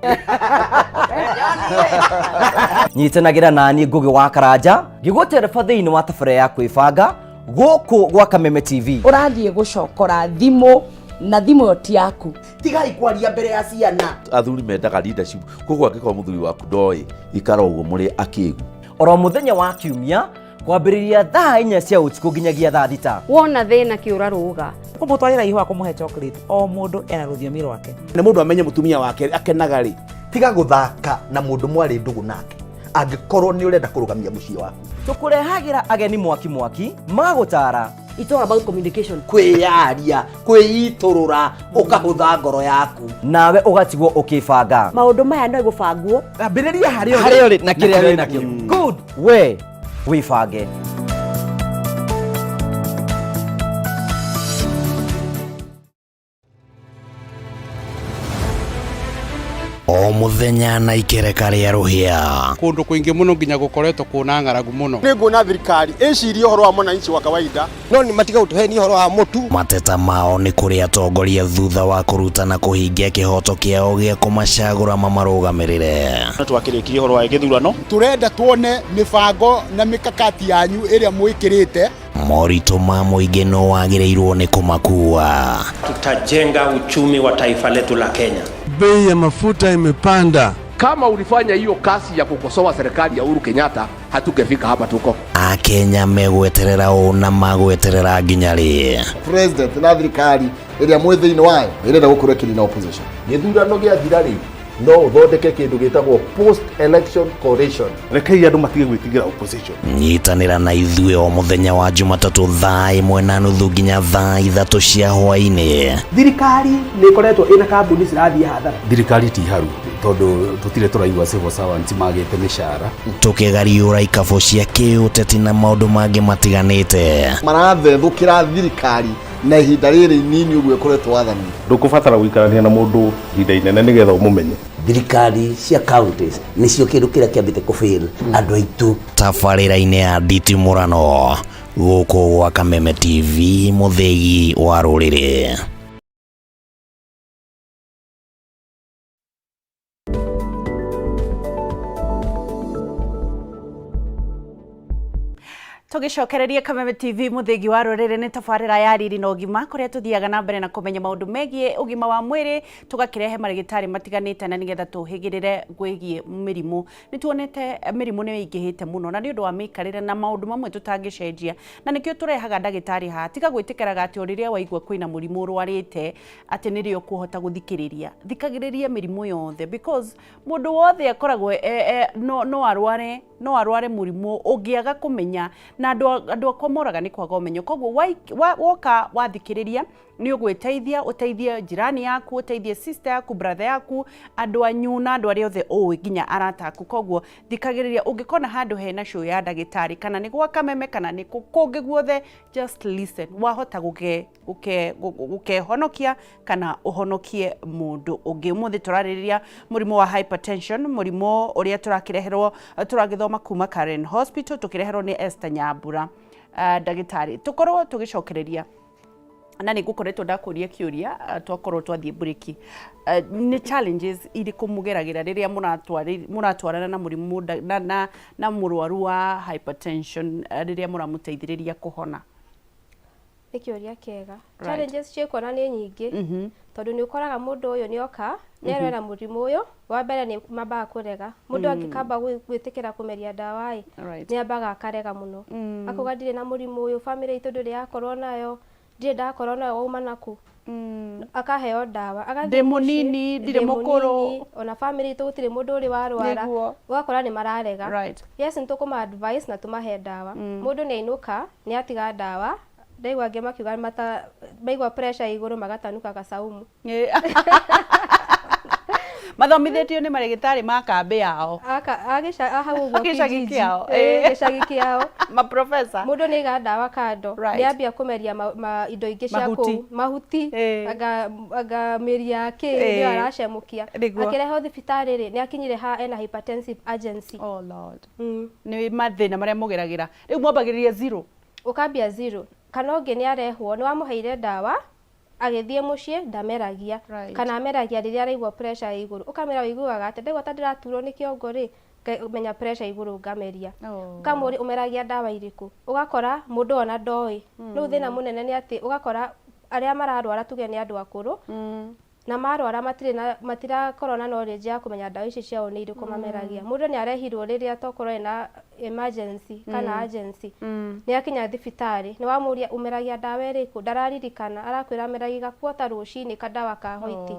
Nyitanagĩra naniĩ Ngũgĩ wa Karanja ngĩgũtereba thĩinĩ wa tabarĩra ya kwĩbanga gũkũ gwa Kameme TV. Ũrathiĩ gũcokora thimũ na thimũ ĩyo ti yaku. Tigai kwaria mbere ya ciana. Athuri mendaga leadership, koguo angĩkorwo mũthuri waku ndoĩ, ikara ũguo mũrĩ akĩgu. Oro mũthenya wa kiumia kwambĩrĩria thaa 4 cia ũtukũ nginyagia thaa 6. Wona thĩna kĩũra rũga. Kũmũtwarĩra ihũa, kũmũhe chocolate, o mũndũ ena rũthiomi rwake. Na mũndũ amenye mũtumia wake akenaga rĩ. Tiga gũthaka na mũndũ mwarĩ ndũgũ nake angĩkorwo nĩ ũrenda kũrũgamia mũciĩ waku. Tũkũrehagĩra ageni mwaki mwaki magũtara. It's all about communication. Kwĩyaria, kwĩitũrũra, ũkahũtha ngoro yaku. Nawe ũgatigwo ũkĩbanga. Maũndũ maya no gũbangwo. Ambĩrĩria harĩa ũrĩ. Harĩa ũrĩ na kĩrĩa wĩ nakĩo. Good. We wĩbange. O mũthenya na ikereka rĩa rũhĩa. Kũndũ kũingĩ mũno nginya gũkoretwo kwĩna ng'aragu mũno. Nĩ nguona thirikari ĩcirie ũhoro wa mwananchi wa kawaida, no nĩ matiga gũtũhenia ũhoro wa mũtu. Mateta mao nĩ kũrĩ atongoria thutha wa kũruta na kũhingia kĩhoto kĩao gĩa kũmacagũra mamarũgamĩrĩre. Twakĩrĩkirie ũhoro wa gĩthurano. Tũrenda tuone mĩbango na mĩkakati yanyu ĩrĩa mwĩkĩrĩte. Moritũ ma mũingĩ no wagĩrĩirwo nĩ kũmakua. Tutajenga uchumi wa taifa letu la Kenya. Bei ya mafuta imepanda. Kama ulifanya hiyo kazi ya kukosoa serikali ya Uhuru Kenyatta, hatungefika hapa tuko. Akenya megweterera ũ na magweterera nginya rĩ? President na thirikari ĩrĩa mwĩ thĩinĩ wayo ĩrenda gũkorwo ĩkĩnina opposition. Gĩthurano gĩathira rĩ, no ũthondeke kĩndũ gĩtagwo post election coalition. Rekei andũ matige gwĩtigĩra opposition. Nyitanĩra na ithuĩ o mũthenya wa Jumatatũ thaa 1:30 nginya thaa 3 cia hwaĩ-inĩ. Thirikari nĩ ĩkoretwo ĩna kambuni cirathiĩ hathara. Thirikari ti haru tondũ tũtirĩ tũraigua civil servants magĩte mĩcara. Tũkĩgariũra ikabũ cia kĩũteti na maũndũ mangĩ matiganĩte. Marathethũkĩra thirikari na ihinda rĩrĩ inini ũguo ĩkoretwo wathani. Ndũkũbatara gũikarania na mũndũ ihinda inene nĩgetha ũmũmenye. Thirikari cia counties nĩcio kĩndũ kĩrĩa kĩambĩte kũfail andũ aitũ. Tabarĩra-inĩ ya nditimũrano gũkũ gwa Kameme TV, mũthĩgi wa rũrĩrĩ. Tũgĩcokereria Kameme TV, mũthĩgi wa rũrĩrĩ, nĩ tabarĩra ya Riri na Ũgima, kũrĩa tũthiaga na mbere na kũmenya maũndũ megiĩ ũgima wa mwĩrĩ, tũgakĩrehe marĩgĩtarĩ matiganĩte na nĩgetha tũhĩgĩrĩre gwĩgiĩ mĩrimũ. Nĩ tuonete mĩrimũ nĩ ĩingĩhĩte mũno na nĩ ũndũ wa mĩikarĩre na maũndũ mamwe tũtangĩcenjia, na nĩkĩo tũrehaga ndagĩtarĩ haha. Tiga gwĩtĩkĩraga atĩ o rĩrĩa waigua kwĩna mũrimũ ũrwarĩte atĩ nĩrĩo ũkũhota gũthikĩrĩria. Thikagĩrĩria mĩrimũ yothe, because mũndũ wothe akoragwo no arware, no arware mũrimũ ũngĩaga kũmenya, na andũ akwa moraga nĩ kwaga ũmenyo. Koguo woka wathikĩrĩria nĩ ũgwĩteithia, ũteithie jirani yaku, ũteithie sister yaku, brother yaku, andũ anyu na andũ arĩa othe ũĩ, nginya arata aku. Koguo thikagĩrĩria, ũngĩkona handũ hena show ya ndagĩtarĩ, kana nĩ gwa Kameme kana nĩ kũngĩ guothe, just listen. Wahota gũkehonokia kana ũhonokie mũndũ ũngĩ. Ũmũthĩ tũrarĩrĩria mũrimũ wa hypertension, mũrimũ ũrĩa tũrakĩreherwo, tũragĩthoma kuma Karen Hospital, tũkĩreherwo nĩ Esther Nyambura, ndagĩtarĩ. Tũkorwo tũgĩcokereria na nĩ ngũkoretwo ndakũria kĩũria twakorwo twathiĩ mburĩki, nĩ challenges irĩkũ mũgeragĩra rĩrĩa mũratwarana na mũrimũ na mũrwaru wa hypertension, rĩrĩa mũramũteithĩrĩria kũhona? Nĩ kĩũria kĩega. Challenges ciĩkuo na nĩ nyingĩ, tondũ nĩ ũkoraga mũndũ ũyũ nĩ oka nĩ arwara mũrimũ ũyũ. Wa mbere nĩ mambaga kũrega. Mũndũ angĩkamba gwĩtĩkĩra kũmeria ndawa ĩ, nĩ ambaga akarega mũno, akauga, "Ndirĩ na mũrimũ ũyũ, family itũ ndĩrĩ yakorwo nayo, ndirĩ ndakorwo nayo, wauma naku?" Akaheo ndawa, agathiĩ Ndĩ mũciĩ, mũnini, ndirĩ ndĩ mũkũrũ. Mũnini, ona family itũ gũtirĩ mũndũ ũrĩ warwara. Ũgakora nĩ mararega. Yes, nĩ tũkũma advice na tũmahe ndawa. Mũndũ nĩ ainũka, nĩ atiga ndawa. Ndaigua angĩ makiuga mata maigua pressure igũrũ magatanuka gacaumu. Mathomithĩtio nĩ marĩgĩtarĩ ma kambĩ yao. Hau ũguo gĩcagi kijiji. Kĩao. Gĩcagi kĩao. Maprofesa. Mũndũ nĩ aiga ndawa kando, nĩ ambia kũmeria indo ingĩ cia Mahuti. Kũu mahuti, anga mĩri ya kĩ nĩyo aracemũkia. Akĩrehwo thibitarĩ rĩ, nĩ akinyire ha ena hypertensive urgency. Oh Lord. Nĩ mathĩna marĩa mũgeragĩra. Rĩu mwambagĩrĩria zero. Ũkambia zero, kana ũngĩ nĩ arehwo, nĩ wamũheire ndawa, agĩthiĩ mũciĩ ndameragia, kana ameragia rĩrĩa araigua pressure ĩ igũrũ. Ũkamwĩra, "Ũiguaga atĩa?" "Ndaigua ta ndĩraturwo nĩ kĩongo rĩ, menya pressure igũrũ ngameria." Ũkamũria, "Ũmeragia ndawa irĩkũ?" Ũgakora mũndũ ona ndoĩ. Rĩu thĩna mũnene nĩ atĩ ũgakora arĩa mararwara, tuge nĩ andũ akũrũ, na marwara matirĩ na matirakorwo na knowledge ya kũmenya ndawa ici ciao nĩ irĩkũ mameragia. Mũndũ nĩ arehirwo rĩrĩa tokorwo ena emergency kana urgency. Nĩ akinya thibitarĩ, nĩ wamũria, "Ũmeragia ndawa ĩrĩkũ?" Ndararirikana. Arakwĩra ameragia gakuota rũcinĩ kandawa ka hoiti.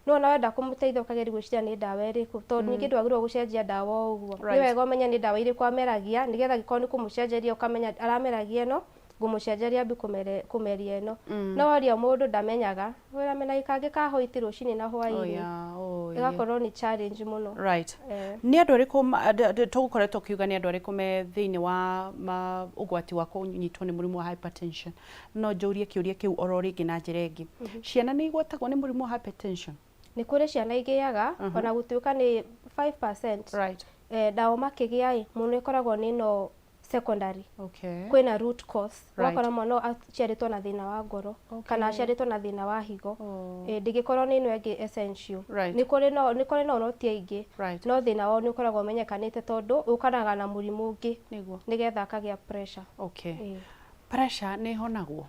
No ona wenda kũmũteithia ũkageria gwĩciria nĩ ndawa ĩrĩkũ, tondũ ningĩ ndwagĩrĩirwo gũcenjia ndawa o ũguo. Nĩ wega ũmenye nĩ ndawa irĩkũ ameragia, nĩgetha angĩkorwo nĩ kũmũcenjeria ũkamenya arameragia ĩno, ngũmũcenjeria ambie kũmeria ĩno. No waria mũndũ ndamenyaga, wĩra ameragia kangĩ ka hoiti rũcinĩ na hwaĩ-inĩ. Ĩgakorwo nĩ challenge mũno. Nĩ andũ arĩkũ tũgũkoretwo ũkiuga nĩ andũ arĩkũ me thĩinĩ wa ũgwati wa kũnyitwo nĩ mũrimũ wa hypertension? No njũrie kĩũria kĩu oro rĩngĩ na njĩra ĩngĩ. Ciana nĩ igwatagwo nĩ mũrimũ wa hypertension? Nĩ kũrĩ ciana igĩaga, ona gũtuĩka nĩ 5%. Nao makĩgĩa ĩ mũno ĩkoragwo nĩ no secondary. Kwĩna root cause. Ũgakora mwana ũyũ aciarĩtwo na thĩna wa ngoro kana aciarĩtwo na thĩna wa higo. Ndĩngĩkorwo nĩ ĩno ĩngĩ essential. Nĩ kũrĩ no ti aingĩ. No thĩna wao nĩ ũkoragwo ũmenyekanĩte tondũ ũkanaga na mũrimũ ũngĩ nĩgetha akagĩa pressure. Pressure nĩ ĩhonagwo?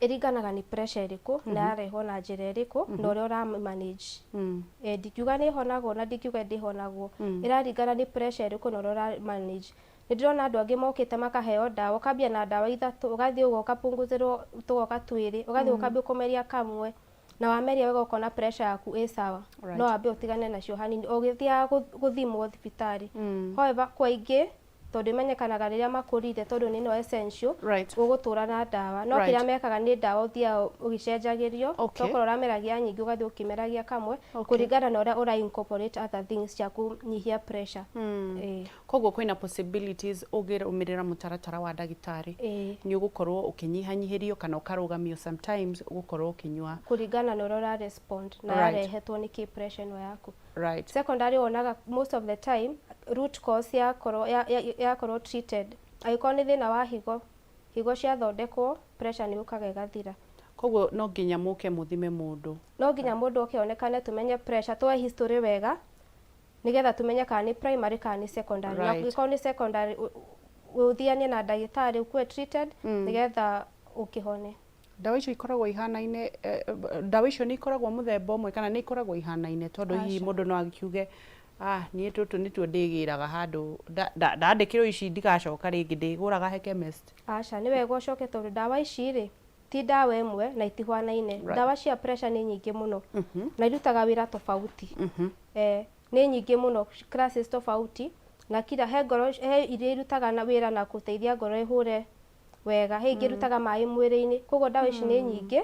Ĩringanaga nĩ pressure ĩrĩkũ na yarehwo na njĩra ĩrĩkũ na ũrĩa ũra manage. Ndingiuga nĩ ĩhonagwo na ndingiuga ndĩhonagwo. Ĩraringana nĩ pressure ĩrĩkũ na ũrĩa ũra manage. Nĩ ndĩrona andũ angĩ mokĩte makaheo ndawa, ũkambia na ndawa ithatũ, ũgathiĩ ũguo ũkapunguzĩrwo tũgoka twĩrĩ, ũgathiĩ ũkambia kũmeria kamwe, na wameria wega ũkona pressure yaku ĩ sawa. No wambe ũtigane nacio hanini ũgĩthiaga gũthimwo thibitarĩ. However, kwa aingĩ, tondũ imenyekanaga rĩrĩa makũrire, tondũ nĩ no essential, ũgũtũra na ndawa. No kĩrĩa mekaga nĩ ndawa ũthiaga ũgĩcenjagĩrio. Tokorwo ũrameragia nyingĩ, ũgathiĩ ũkĩmeragia kamwe, kũringana na ũrĩa ũra incorporate other things cia kũnyihia pressure. Koguo kwĩna possibilities ũngĩrũmĩrĩra mũtaratara wa ndagĩtarĩ nĩ ũgũkorwo ũkĩnyihanyihĩrio kana ũkarũgamio sometimes ũgũkorwo ũkĩnyua. Kũringana na ũrĩa ũra respond na yarehetwo nĩ kĩ pressure ĩno yaku. Secondary wonaga most of the time root cause yakorwo yakorwo treated, angĩkorwo nĩ thĩna wa higo, higo ciathondekwo, pressure nĩ yũkaga ĩgathira. Koguo no nginya mũke mũthime mũndũ? No nginya mũndũ oke onekane, tũmenye pressure, tuoe history wega nĩgetha tũmenye kana nĩ primary kana nĩ secondary. Na angĩkorwo nĩ secondary, Ũthianie na ndagĩtarĩ, ũkue treated nĩgetha ũkĩhone. Ndawa icio ikoragwo ihanaine, ndawa icio nĩ ikoragwo mũthemba ũmwe kana nĩ ikoragwo ihanaine? Tondũ hihi Aca. mũndũ no akiuge, "Ah, niĩ tũtũ nĩtuo ndĩgĩraga handũ, ndandĩkĩrwo ici, ndigacoka rĩngĩ, ndĩgũraga he chemist." Aca, nĩ wega ũcoke, tondũ ndawa ici rĩ, ti ndawa ĩmwe na itihwanaine. Ndawa cia pressure nĩ nyingĩ mũno na irutaga wĩra tofauti. Nĩ nyingĩ mũno, classes tofauti, na kila he ngoro, he iria irutaga na wĩra na gũteithia ngoro ĩhũre wega, he ingĩ irutaga maĩ mwĩrĩ-inĩ. Koguo ndawa ici nĩ nyingĩ,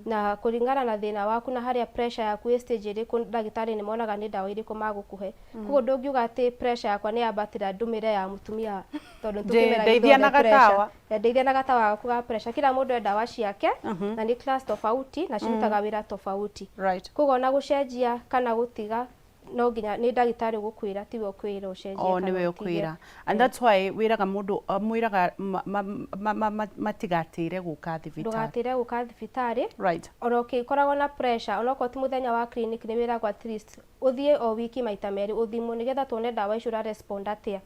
na kũringana na thĩna waku na harĩa pressure yaku ĩ stage ĩrĩkũ, ndagĩtarĩ nĩ monaga nĩ ndawa irĩkũ magũkũhe. Koguo ndũngiuga atĩ pressure yakwa nĩ yambatĩra, ndũmĩre ya mũtumia, tondũ tũkĩmeragia Ndeithia na ithuothe pressure. gatawa. Ndeithia na gatawa gaku ga pressure. Kila mũndũ e ndawa ciake na nĩ class tofauti na cirutaga wĩra tofauti. Koguo ona gũcenjia kana gũtiga, no nginya nĩ ndagĩtarĩ ũgũkwĩra, tiwe ũkwĩra ũcenjie O kana nĩwe ũtige. ũkwĩra, and that's why wĩraga mũndũ, mwĩraga matigatĩre gũka thibitarĩ. Ndũgatĩre gũka thibitarĩ. Ona ũkĩkoragwo na pressure, onokorwo ti mũthenya wa clinic, nĩ wĩragwo at least ũthiĩ o wiki maita merĩ ũthimwo, nĩgetha tuone ndawa icio ũra respond atĩa.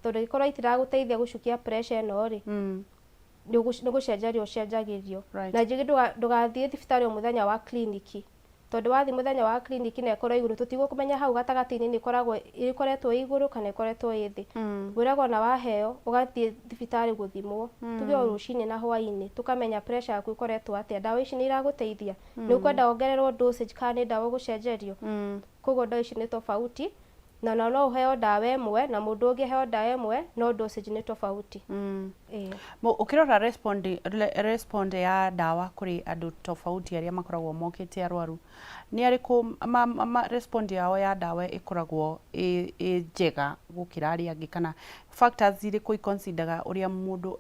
Tondũ ingĩkorwo itiragũteithia gũcukia pressure ĩno rĩ, nĩ gũcenjerio ũcenjagĩrio. Na njĩngĩ, ndũgathiĩ thibitarĩ o mũthenya wa kliniki, tondũ wathiĩ mũthenya wa kliniki na ĩkorwo igũrũ, tũtigũkũmenya hau gatagatĩ-inĩ nĩ ĩkoragwo ĩkoretwo ĩ igũrũ kana ĩkoretwo ĩ thĩ. Wĩragwo na waheo ũgathiĩ thibitarĩ gũthimwo, tuge o rũcinĩ na hwaĩ-inĩ, tũkamenya pressure yaku ĩkoretwo atĩa, ndawa ici nĩ iragũteithia, nĩ ũkwenda wongererwo dosage kana nĩ ndawa ũgũcenjerio. Koguo ndawa ici nĩ tofauti, na no ũheo ndawa ĩmwe na mũndũ ũngĩ aheo ndawa ĩmwe, no dosage nĩ tofauti. Ĩĩ. Ũkĩrora respond ya ndawa kũrĩ andũ tofauti arĩa makoragwo mokĩte arwaru, nĩ arĩkũ respond yao ya ndawa ĩkoragwo ĩ njega gũkĩra arĩa angĩ, kana factors irĩkũ iconsideraga ũrĩa mũndũ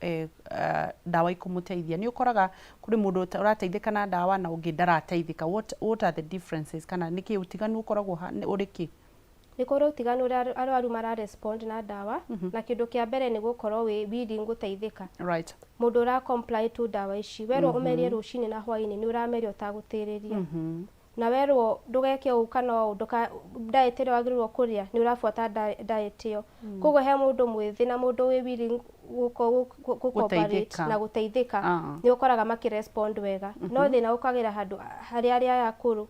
ndawa ikũmũteithia? Nĩ ũkoraga kũrĩ mũndũ ũrateithĩka na ndawa na ũngĩ ndarateithĩka. What are the differences, kana nĩkĩ ũtiganu ũkoragwo ũrĩ kĩ? Nĩ kũrĩ ũtiganu ũrĩa arwaru mara respond na ndawa, na kĩndũ kĩa mbere nĩ gũkorwo wĩ willing gũteithĩka. Mũndũ ũra comply to ndawa ici, werwo ũmerie rũcinĩ na hwaĩ-inĩ, nĩ ũrameria ũtagũtĩrĩria, na werwo ndũgeke ũũ kana ũũ, diet ĩrĩa wagĩrĩirwo kũrĩa, nĩ ũrabuata diet ĩyo. Koguo he mũndũ mwĩthĩ na mũndũ wĩ willing gũ cooperate Gũteithĩka. na gũteithĩka, nĩ ũkoraga makĩrespond wega. No thĩna ũkagĩra handũ harĩ arĩa aya akũrũ,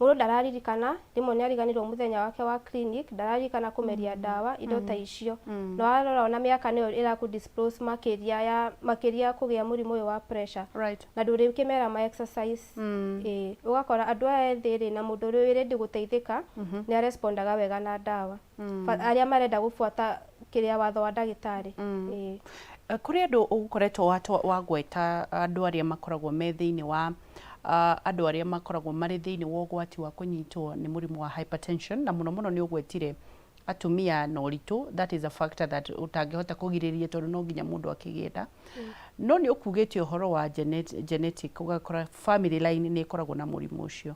mũndũ ndararirikana, rĩmwe nĩ ariganĩrwo mũthenya wake wa clinic, ndararirikana kũmeria ndawa, indo ta icio. Na warora ona mĩaka nĩyo ĩrakũ dispose makĩria ya makĩria kũgĩa mũrimũ ũyũ wa pressure. Na ndũrĩkĩmera ma exercise. Ĩĩ, ũgakora andũ aya ethĩ rĩ, na mũndũ ũrĩa wĩ ready gũteithĩka, nĩ arespondaga wega na ndawa. Arĩa marenda gũbuata kĩrĩa watho wa ndagĩtarĩ. Ĩĩ. Kũrĩ andũ ũkoretwo wagweta andũ arĩa makoragwo me thĩinĩ wa andũ arĩa makoragwo marĩ thĩinĩ wa ũgwati wa kũnyitwo nĩ mũrimũ wa hypertension, na mũno mũno nĩ ũgwetire atumia na ũritũ. That is a factor that ũtangĩhota kũgirĩrĩria, tondũ no nginya mũndũ akĩgĩe nda. No nĩ ũkugĩte ũhoro wa genetic, ũgakora family line nĩ ĩkoragwo na mũrimũ ũcio.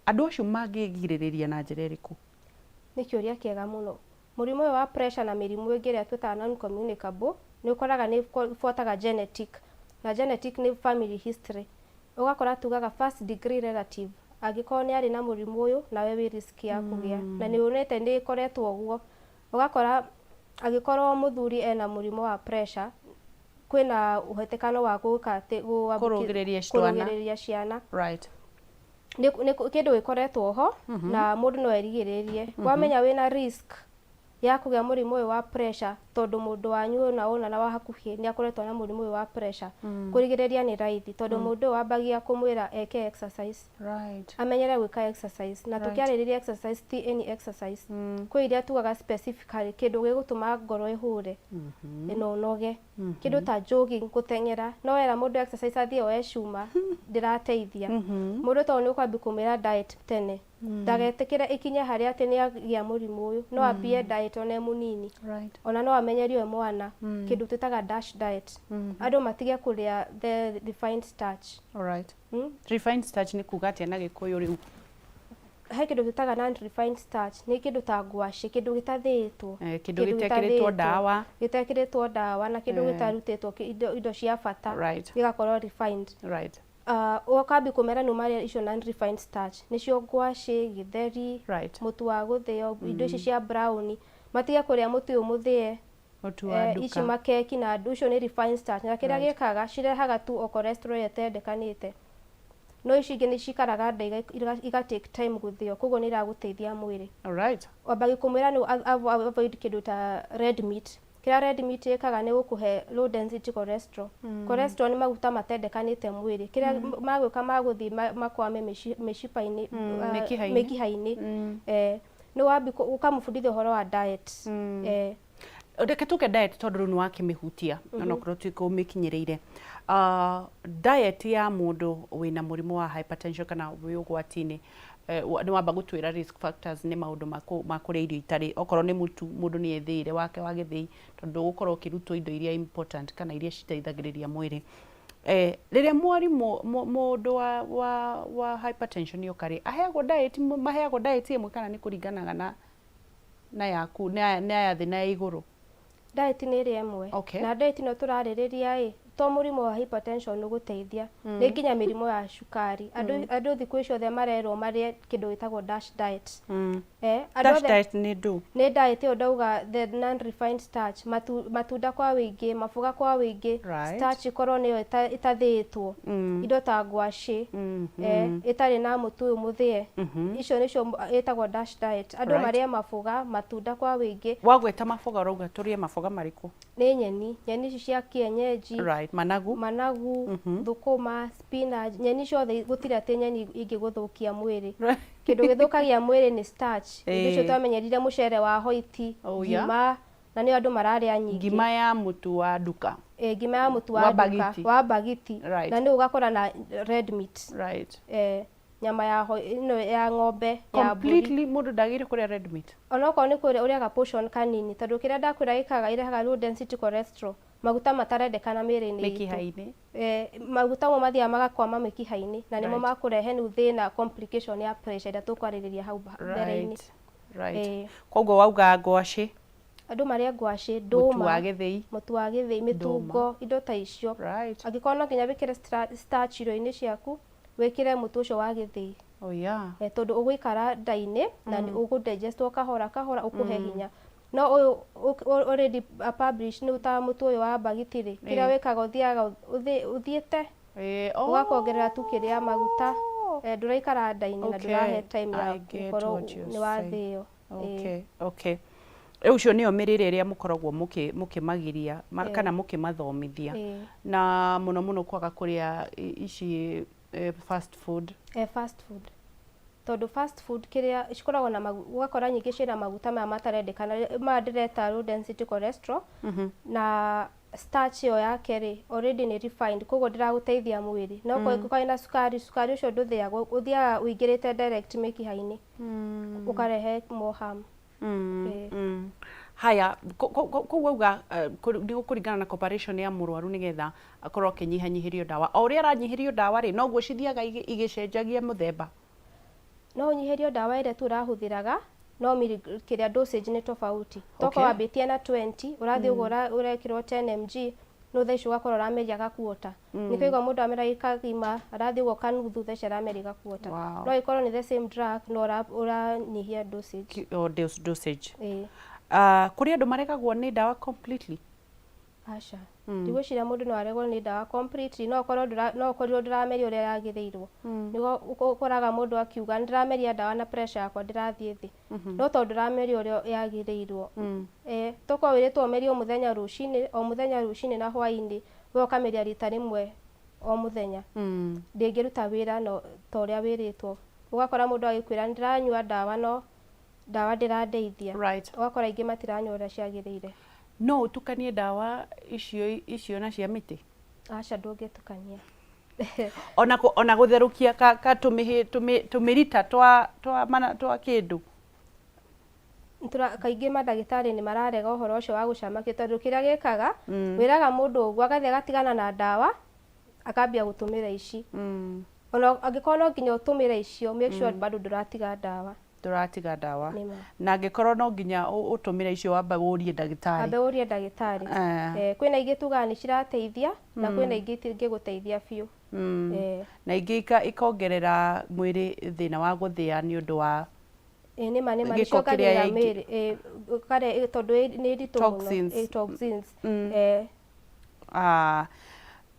Andũ acio mangĩgirĩrĩria na njĩra ĩrĩkũ? Nĩ kĩũria kĩega mũno. Mũrimũ ũyũ wa pressure na mĩrimũ ĩngĩ ĩrĩa twĩtaga non communicable, nĩ ũkoraga nĩ ĩbuataga genetic, na genetic nĩ family history. Ũgakora tugaga first degree relative angĩkorwo nĩ arĩ na mũrimũ ũyũ, nawe wĩ risk ya kũgĩa. Na nĩ wonete nĩ ĩkoretwo ũguo, ũgakora angĩkorwo mũthuri ena mũrimũ wa pressure, kwĩna ũhatĩkano wa gwĩka atĩ Kũrũngĩrĩria ciana. Kũrũngĩrĩria ciana. Nĩ kĩndũ gĩkoretwo ho na mũndũ no erigĩrĩrie. Wamenya wĩna risk ya kũgĩa mũrimũ ũyũ wa pressure, tondũ mũndũ wanyu ũna ũna na wa hakuhĩ nĩ akoretwo na mũrimũ ũyũ wa pressure, kũrigĩrĩria nĩ raithi, tondũ mũndũ ũyũ wambagia kũmwĩra eke exercise, amenyere gwĩka exercise. Na tũkĩarĩrĩria exercise, ti any exercise. Kwĩ iria tugaga specifically kĩndũ gĩgũtũma ngoro ĩhũre na ũnoge, kĩndũ ta jogging, gũteng'era. No wera mũndũ exercise athiĩ oe cuma, ndĩrateithia mũndũ, tondũ nĩ ũkwambia kũmwĩra diet tene, ndagetĩkĩre ĩkinye harĩa atĩ nĩ agĩa mũrimũ ũyũ. No ambie diet ona e mũnini. Ona no amenyerio e mwana kĩndũ twĩtaga dash diet, andũ matige kũrĩa the refined starch. Alright. Refined starch nĩ kuga atĩa na Gĩkũyũ rĩu? He kĩndũ twĩtaga non refined starch, nĩ kĩndũ ta ngwacĩ, kĩndũ gĩtathĩĩtwo. Kĩndũ gĩtekĩrĩtwo ndawa. Gĩtekĩrĩtwo ndawa na kĩndũ gĩtarutĩtwo indo cia bata gĩgakorwo refined. Ũkambia kũmera nĩ ũmarĩa icio non refined starch, nĩcio ngwacĩ, gĩtheri, mũtu wa gũthĩo, indo ici cia brown. Matige kũrĩa mũtu ũyũ mũthĩe. Mũtu wa Eh, nduka. ici makeki na andũ icio nĩ refined starch na kĩrĩa gĩkaga cirehaga tu o cholesterol ĩrĩa ĩtendekanĩte no ici ingĩ nĩ cikaraga nda iga take time gũthĩo koguo nĩ iragũteithia mwĩrĩ Alright. wambagi kũmwĩra nĩ avoid kĩndũ ta red meat kĩrĩa red meat ĩkaga nĩ gũkũhe low density cholesterol cholesterol nĩ maguta matendekanĩte mwĩrĩ kĩrĩa magwĩka magũthiĩ makwame mĩcipa-inĩ Mĩkiha-inĩ. mĩkiha-inĩ eh, nĩ wambi ũkamũbundithia ũhoro wa diet eh, Reke tuge diet tondũ rĩu nĩ wakĩmĩhutia onokorwo ti kũmĩkinyĩrĩire. Diet ya mũndũ wĩna mũrimũ wa hypertension kana wĩ ũgwati-inĩ nĩ wamba gũtwĩra risk factors nĩ maũndũ ma kũrĩa irio itarĩ okorwo nĩ mũtu mũndũ nĩ ethĩire wake wa gĩthĩi tondũ ndũgũkorwo ũkĩrutwo indo iria important kana iria citeithagĩrĩria mwĩrĩ. Rĩrĩa mwarimũ mũndũ wa hypertension yoka rĩ aheagwo diet maheagwo diet ĩmwe kana nĩ kũringanaga na yaku na ya thĩ na ya igũrũ? Diet nĩ ĩrĩa ĩmwe na diet ĩno tũrarĩrĩria ĩ to mũrimũ wa hypertension ũgũteithia nĩ nginya mĩrimũ ya cukari andũ andũ thikũ ici othe marerwo marĩe kĩndũ gĩtagwo dash diet eh, andũ Dash othe diet nĩ ndũ? Nĩ diet ĩyo ndauga the non refined starch matunda kwa wĩingĩ maboga kwa wĩingĩ starch ĩkorwo nĩyo ĩtathĩĩtwo indo ta ngwacĩ eh, ĩtarĩ na mũtu ũyũ mũthĩe icio nĩcio ĩtagwo dash diet andũ marĩe maboga matunda kwa wĩingĩ. Wagweta maboga ũrauga tũrĩe maboga marĩkũ? Nĩ nyeni nyeni ici cia kienyeji Right, managu. Managu thũkũma spinach nyeni ciothe gũtirĩ atĩ nyeni ingĩgũthũkia mwĩrĩ kĩndũ gĩthũkagia mwĩrĩ nĩ starch indo icio twamenyerire mũcere wa hoiti ngima na nĩyo andũ mararĩa nyingĩ. Ngima ya mũtu wa nduka. Eh, ngima ya mũtu wa Wa nduka bagiti. Wa bagiti na nĩ ũgakora na red meat eh, nyama ya ĩno ya ng'ombe ya mbũri. Completely mũndũ ndagĩrĩire kũrĩa red meat. Onokorwo nĩ kũrĩa ũrĩaga portion kanini tondũ kĩrĩa ndakwĩra gĩkaga irehaga low density cholesterol maguta matarendekana mĩrĩ-inĩ itũ. Mĩkiha-inĩ. Eh, maguta mo mathiaga magakwama mĩkiha-inĩ na nĩmo makũrehe rĩu thĩna complication ya pressure ĩrĩa tũkwarĩrĩria hau mbere-inĩ. Right. Eh. Koguo wauga ngwacĩ. Andũ marĩe ngwacĩ, Mũtu ndũma, wa gĩthĩi. Mũtu wa gĩthĩi, mĩtungo, indo ta icio. Angĩkorwo no nginya wĩkĩre starch irio-inĩ ciaku, wĩkĩre mũtu ũcio wa gĩthĩi. Oh yeah. Eh, tondũ ũgũikara nda-inĩ na ũgũ digest o kahora kahora ũkũhe hinya. No ũyũ already published nĩ ta mũtu ũyũ wa bagiti rĩ, kĩrĩa wĩkaga ũthiaga ũthiĩte ũgakongerera tu kĩrĩa maguta eh, ndũraikara nda-inĩ na ndũrahe time ya I get gũkorwo what you're nĩ saying. wathĩo. Okay, okay. Rĩu icio nĩyo mĩrĩre ĩrĩa mũkoragwo mũkĩmagiria kana mũkĩmathomithia na mũno mũno kwaga kũrĩa ici fast food. Eh, fast food tondũ fast food kĩrĩa cikoragwo na ũgakora nyingĩ ciĩna maguta maya matarendekana maya ndĩreta low density cholesterol na starch ĩyo yake rĩ already nĩ refined koguo ndĩragũteithia mwĩrĩ no mm. na cukari cukari ũcio ndũthĩagwo ũthiaga ũingĩrĩte direct mĩkiha-inĩ ũkarehe more harm. Haya koguo auga nĩ gũkũringana na cooperation ya mũrwaru nĩgetha akorwo akĩnyihanyihĩrio ndawa o ũrĩa aranyihĩrio ndawa rĩ noguo cithiaga igĩcenjagia mũthemba. No ũnyihĩrio ndawa ĩrĩa tu ũrahũthĩraga no kĩrĩa dosage nĩ tofauti tokorwo wambĩtie na 20 ũrathiĩ ũguo ũrekĩrwo 10 mg no thaa ici ũgakorwo ũrameria gakuota nĩkĩo igua mũndũ ameragia kagima arathiĩ ũguo kanuthu thaa ici arameria gakuota no ĩkorwo nĩ the same drug no ũranyihia dosage. O dosage. Kũrĩ andũ maregagwo nĩ ndawa completely? Aca ndigwĩciria mũndũ no aregwo nĩ ndawa completely no ũkorwo no ũkorirwo ndũrameria ũrĩa yagĩrĩirwo nĩguo ũkoraga mũndũ akiuga nĩndĩrameria ndawa na pressure yakwa ndĩrathiĩ thĩ no tondũ ndũrameria ũrĩa yagĩrĩirwo eh, tokorwo wĩrĩtwo ũmerie o mũthenya rũcinĩ o mũthenya rũcinĩ na hwainĩ we ũkameria rita rĩmwe o mũthenya ndĩngĩruta wĩra no ta ũrĩa wĩrĩtwo ũgakora mũndũ agĩkwĩra nĩndĩranyua ndawa no ndawa ndĩrandeithia ũgakora aingĩ matiranyua ũrĩa ciagĩrĩire. No ũtukanie ndawa icio icio na cia mĩtĩ? Aca ndũngĩtukania. Ona gũtherũkia ka tũmĩrita twa twa mana twa kĩndũ? Kaingĩ mandagĩtarĩ nĩ mararega ũhoro ũcio wa gũcamakia tondũ kĩrĩa gĩkaga wĩraga mũndũ ũguo agathiĩ agatigana na ndawa akambia gũtũmĩra ici ona angĩkorwo no nginya ũtũmĩre icio make sure bado ndũratiga ndawa. Ndũratiga ndawa na angĩkorwo no nginya ũtũmĩre icio wamba ũrie ndagĩtarĩ. Ambe ũrie ndagĩtarĩ. Kwĩna ingĩ tugaga nĩ cirateithia na kwĩna ingĩ itingĩgũteithia biũ. Na ingĩ ikongerera mwĩrĩ thĩna wa gũthĩa nĩ ũndũ wa Ĩĩ nĩma nĩma Gĩko kĩrĩa nĩciongagĩrĩra yaingĩ- mĩĩrĩ ĩĩ ũkarĩa tondũ nĩ nditũ mũno Toxins. Ĩĩ, toxins Eh, Ah,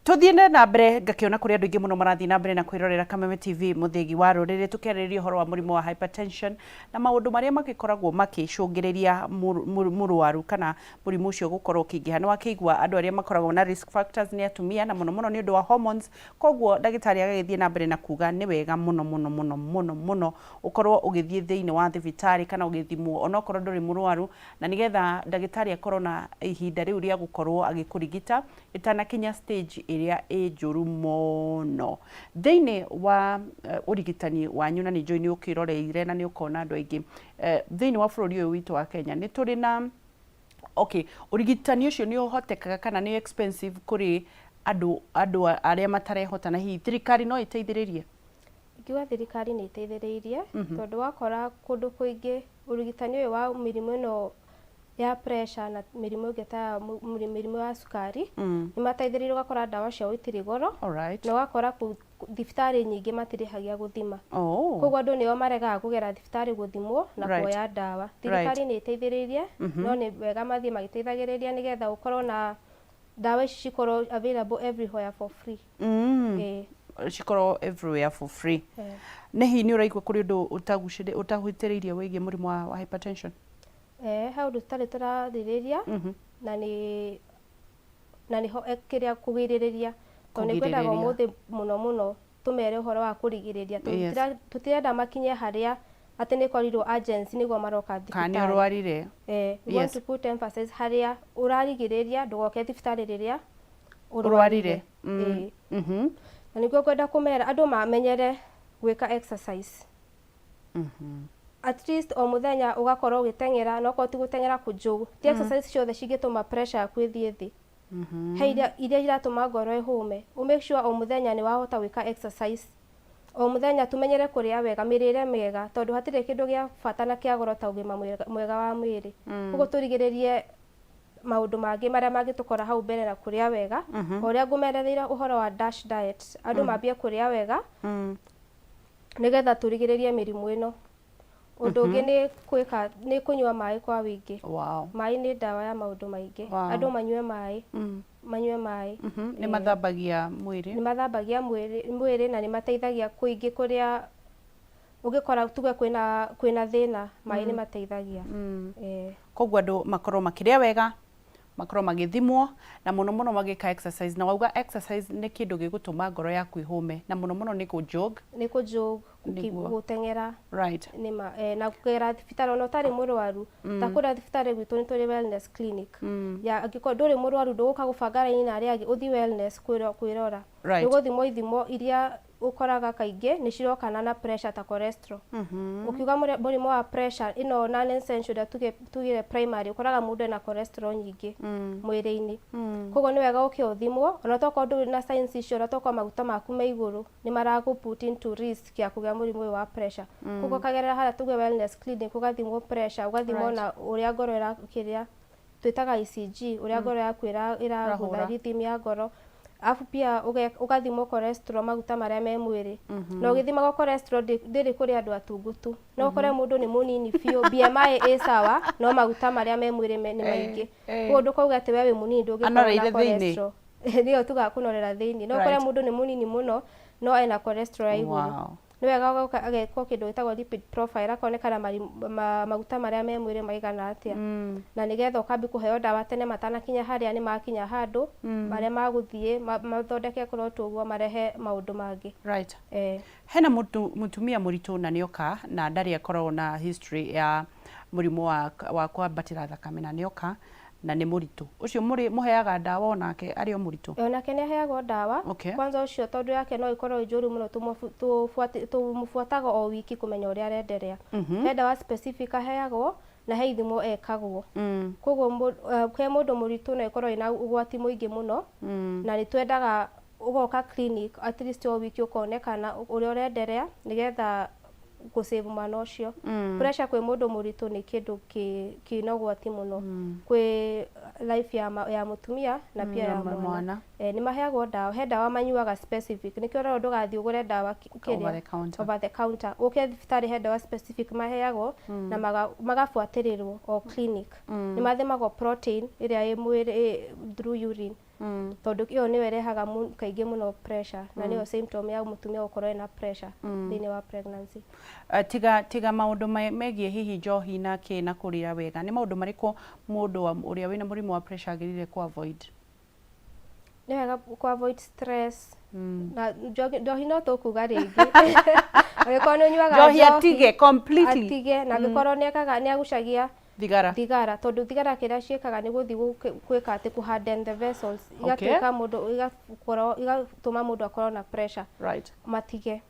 tuthiĩ na mbere ngakĩona kũrĩ andũ aingĩ mũno marathiĩ na mbere na kwĩrorera Kameme TV mũthĩgi wa rũrĩrĩ tũkĩarĩrĩria ũhoro wa mũrimũ wa hypertension na maũndũ marĩa magĩkoragwo makĩcũngĩrĩria mũrwaru kana mũrimũ ũcio gũkorwo ũkĩingĩha. Nĩ wakĩigua andũ arĩa makoragwo na risk factors nĩ atumia na mũno mũno nĩ ũndũ wa hormones, koguo ndagĩtarĩ agagĩthiĩ na mbere na kuga nĩ wega mũno mũno mũno mũno mũno ũkorwo ũgĩthiĩ thĩinĩ wa thibitarĩ kana ũgĩthimwo onokorwo ndũrĩ mũrwaru, na nĩgetha ndagĩtarĩ akorwo na ihinda rĩu rĩa gũkorwo agĩkũrigita ĩtanakinya stage ĩrĩa ĩ njũru mũno. Thĩinĩ wa ũrigitani wanyu, na nĩ njũĩ nĩ ũkĩroreire na nĩ ũkona andũ aingĩ thĩinĩ wa bũrũri ũyũ witũ wa Kenya, nĩ tũrĩ na okay, ũrigitani ũcio nĩ ũhotekaga kana nĩ expensive kũrĩ andũ andũ arĩa matarehota, na hihi thirikari no ĩteithĩrĩrie? Ingiuga thirikari nĩ ĩteithĩrĩirie, tondũ wakora kũndũ kũingĩ ũrigitani ũyũ wa mĩrimũ ĩno ya pressure na mĩrimũ ĩngĩ ta ya mĩrimũ ya cukari, nĩ mateithĩrĩirie, ũgakora ndawa ciao itirĩ goro, na ũgakora thibitarĩ nyingĩ matirĩhagia gũthima. Koguo andũ nĩo maregaga kũgera thibitarĩ gũthimwo na kuoya ndawa. Thirikari nĩ ĩteithĩrĩirie, no nĩ wega mathiĩ magĩteithagĩrĩria nĩgetha ũkorwo na ndawa ici cikorwo available everywhere for free. Ĩĩ. Cikorwo everywhere for free. Nĩ hihi nĩ ũraigua kũrĩ ũndũ ũtahutĩrĩirie wĩgiĩ mũrimũ wa hypertension? Eh, he ũndũ tũtarĩ tũrarĩrĩria, na nĩho kĩrĩa kũgirĩrĩria, tondũ nĩ kwendaga Kũgirĩrĩria. ũmũthĩ mũno mũno tũmere ũhoro wa kũrigĩrĩria, tondũ tũtirenda makinye harĩa atĩ nĩ korirwo urgency nĩguo maroka Kana nĩ thibitarĩ. ũrwarire. Eh, we want to put emphasis harĩa ũrarigĩrĩria ndũgoke thibitarĩ rĩrĩa ũrwarire. Ĩĩ. Na nĩguo ngwenda kũmera andũ mamenyere gwĩka exercise at least o mũthenya, ũgakorwo ũgĩteng'era, no korwo ti gũteng'era, kũjog. Ti exercise ciothe cingĩtũma pressure yaku ĩthiĩ thĩ, he iria iratũma ngoro ĩhũme. Ũ make sure o mũthenya nĩ wahota gwĩka exercise o mũthenya. Tũmenyere kũrĩa wega, mĩrĩre mĩega, tondũ hatirĩ kĩndũ gĩa bata na kĩa goro ta ũgima mwega wa mwĩrĩ. Koguo tũrigĩrĩrie maũndũ mangĩ marĩa mangĩtũkora hau mbere na kũrĩa wega. O ũrĩa ngũmerereire ũhoro wa dash diet, andũ mambie kũrĩa wega nĩgetha tũrigĩrĩrie mĩrimũ ĩno. Ũndũ ũngĩ nĩ gwĩka nĩ kũnyua maĩ kwa wĩingĩ. Maĩ nĩ ndawa ya maũndũ maingĩ. Andũ manyue maĩ, manyue maĩ. Nĩ mathambagia mwĩrĩ. Nĩ mathambagia mwĩrĩ na nĩ mateithagia kũingĩ kũrĩa ũngĩkora tuge kwĩna thĩna, maĩ nĩ mateithagia. Koguo andũ makorwo makĩrĩa wega, makorwo magĩthimwo, na mũno mũno magĩka exercise. Na wauga exercise nĩ kĩndũ gĩgũtũma ngoro yaku ĩhũme, na mũno mũno nĩ kũ-jog. Nĩ kũ-jog, gũteng'era. Nĩma na kũgera thibitarĩ ona ũtarĩ mũrwaru. Ta kũrĩa thibitarĩ gwitũ nĩ tũrĩ wellness clinic, ya angĩkorwo ndũrĩ mũrwaru, ndũgũka gũbanga raini na arĩa angĩ, ũthiĩ wellness kwĩrora. Nĩ ũgũthimwo ithimo iria ũkoraga kaingĩ nĩ cirokana na pressure ta cholesterol. Ũkiuga mũrimũ wa pressure ĩno non essential ĩrĩa tugire primary, ũkoraga mũndũ ena cholesterol nyingĩ mwĩrĩ-inĩ. Koguo nĩ wega ũke ũthimwo ona tokorwo ndũrĩ na signs icio, ona tokorwo maguta maku me igũrũ nĩ maragũ put into risk ya kũgĩa mũrimũ ũyũ wa pressure. Koguo ũkagerera harĩa tuge wellness clinic, ũgathimwo pressure, ũgathimwo na ũrĩa ngoro kĩrĩa twĩtaga ECG, ũrĩa ngoro yaku ĩragũtha, Ĩrahũra. Rhythm ya ngoro, alafu pia ũgathimwo cholesterol, maguta marĩa me mwĩrĩ. Na ũgĩthimagwo cholesterol ndĩrĩ kũrĩ andũ atungu tu, no ũkore mũndũ nĩ mũnini biũ, BMI ĩ sawa, no maguta marĩa me mwĩrĩ nĩ maingĩ. Koguo ndũkauge atĩ we wĩ mũnini ndũngĩkorwo na Anoreire thĩinĩ. cholesterol. Nĩyo tugaga kũnorera thĩinĩ. No ũkore mũndũ nĩ mũnini mũno no ena cholesterol ya igũrũ. Nĩ wega ũgoka agekwo kĩndũ gĩtagwo lipid profile, akonekana maguta marĩa me mwĩrĩ maigana atĩa, na nĩgetha ũkambi kũheo ndawa tene matanakinya harĩa nĩ makinya handũ marĩa magũthiĩ mathondeke clot ũguo marehe maũndũ mangĩ. Hena mũtumia mũritũ na nĩoka na ndarĩ akoragwo na history ya mũrimũ wa kwambatĩra thakame, na nĩoka na nĩ mũritũ ũcio, mũrĩ mũheaga ndawa onake arĩ o mũritũ? Onake nĩ aheagwo ndawa. Kwanza ũcio tondũ yake no ĩkorwo ĩ njũru mũno, tũmũbuataga o wiki kũmenya ũrĩa arenderea. He ndawa specific aheagwo na he ithimo ekagwo. Koguo he mũndũ mũritũ no ĩkorwo ĩna ũgwati mũingĩ mũno, na nĩ twendaga ũgoka clinic at least o wiki ũkonekana ũrĩa ũrenderea nĩgetha gũ-save mwana ũcio. Pressure kwĩ mũndũ mũritũ nĩ kĩndũ kĩna ũgwati mũno kwĩ life ya, ma, ya mũtumia na pia ya ya mwana. mwana. Eh, nĩ maheagwo ndawa, he ndawa manyuaga specific, nĩkĩo ũrerwo ndũgathiĩ ũgũre ndawa kĩrĩa Over the counter. Over the counter. Ũke thibitarĩ he ndawa specific maheagwo na magabuatĩrĩrwo o clinic. Nĩ mathimagwo protein ĩrĩa ĩ mwĩrĩ through urine, tondũ ĩyo nĩyo ĩrehaga kaingĩ mũno pressure na nĩyo symptom ya mũtumia gũkorwo ena pressure thĩinĩ wa pregnancy. Tiga maũndũ megiĩ hihi njohi na kĩ na kũrĩa wega, nĩ maũndũ marĩkũ mũndũ ũrĩa wĩna mũrimũ wa pressure agĩrĩire ku avoid? Nĩ wega ku avoid stress na njohi no tũkuga rĩngĩ, angĩkorwo nĩ ũnyuaga njohi atige completely. Atige, na angĩkorwo nĩ ekaga, nĩ agucagia thigara. Thigara, tondũ thigara kĩrĩa ciĩkaga nĩ gũthiĩ gwĩka atĩ kũ harden the vessels, igatuĩka mũndũ, igakorwo igatũma mũndũ akorwo na pressure. Matige,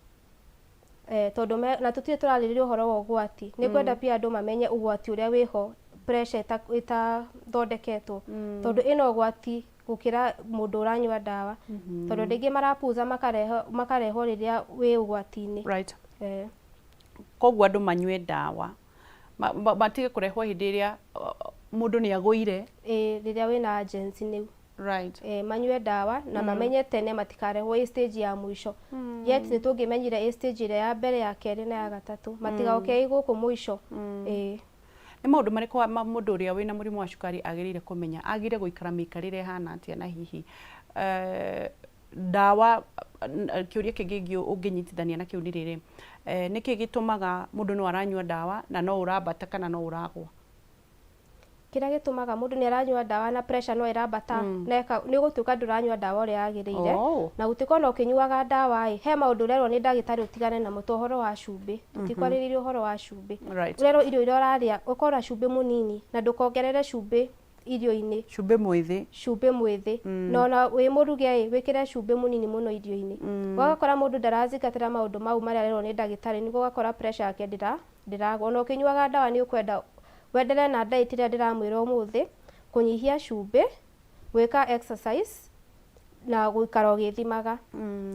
tondũ na tũtirĩ tũrarĩrĩria ũhoro wa ũgwati, nĩ ngwenda pia andũ mamenye ũgwati ũrĩa wĩho pressure ĩtathondeketwo, tondũ ĩna ũgwati gũkĩra mũndũ ũranyua ndawa, tondũ andũ aingĩ marapuza makarehwo rĩrĩa wĩ ũgwati-inĩ. Koguo andũ manyue ndawa, matige kũrehwo hĩndĩ ĩrĩa mũndũ nĩ agũire. Ĩ, rĩrĩa wĩna urgency nĩu. Manyue ndawa na mamenye tene, matikarehwo ĩ stage ya mũico. Yet nĩ tũngĩmenyire ĩ stage ĩrĩa ya mbere, ya kerĩ na ya gatatũ, matigoke ĩ gũkũ mũico. Ĩ. Nĩ maũndũ marĩkũ mũndũ ũrĩa wĩna mũrimũ wa cukari agĩrĩire kũmenya, agĩrĩire gũikara mĩikarĩre ĩhana atĩa, na hihi ndawa? Kĩũria kĩngĩ ũngĩnyitithania na kĩu nĩ rĩrĩ, nĩkĩ gĩtũmaga mũndũ no aranyua ndawa na no ũrambata kana no ũragwa? Kĩrĩa gĩtũmaga mũndũ nĩ aranyua ndawa na pressure no ĩrambata na nĩ gũtuĩka ndũranyua ndawa ũrĩa yagĩrĩire. Na gũtuĩka ona ũkĩnyuaga ndawa ĩ, he maũndũ ũrerwo nĩ ndagĩtarĩ ũtigane namo, ta ũhoro wa cumbĩ. Tũtikwarĩrĩirie ũhoro wa cumbĩ. Ũrerwo irio iria ũrarĩa ũkorwo na cumbĩ mũnini na ndũkongerere cumbĩ irio-inĩ. Cumbĩ mwĩthĩ. Cumbĩ mwĩthĩ, na ona wĩ mũruge ĩ, wĩkĩre cumbĩ mũnini mũno irio-inĩ. Ũgakora mũndũ ndarazingatĩra maũndũ mau marĩa arerwo nĩ ndagĩtarĩ, nĩguo ũgakora pressure yake ndĩragwa. Ona ũkĩnyuaga ndawa, nĩ ũkwenda wenderee na diet ĩrĩa ndĩramwĩra ũmũthĩ, kũnyihia cumbĩ, gwĩka exercise na gũikara ũgĩthimaga,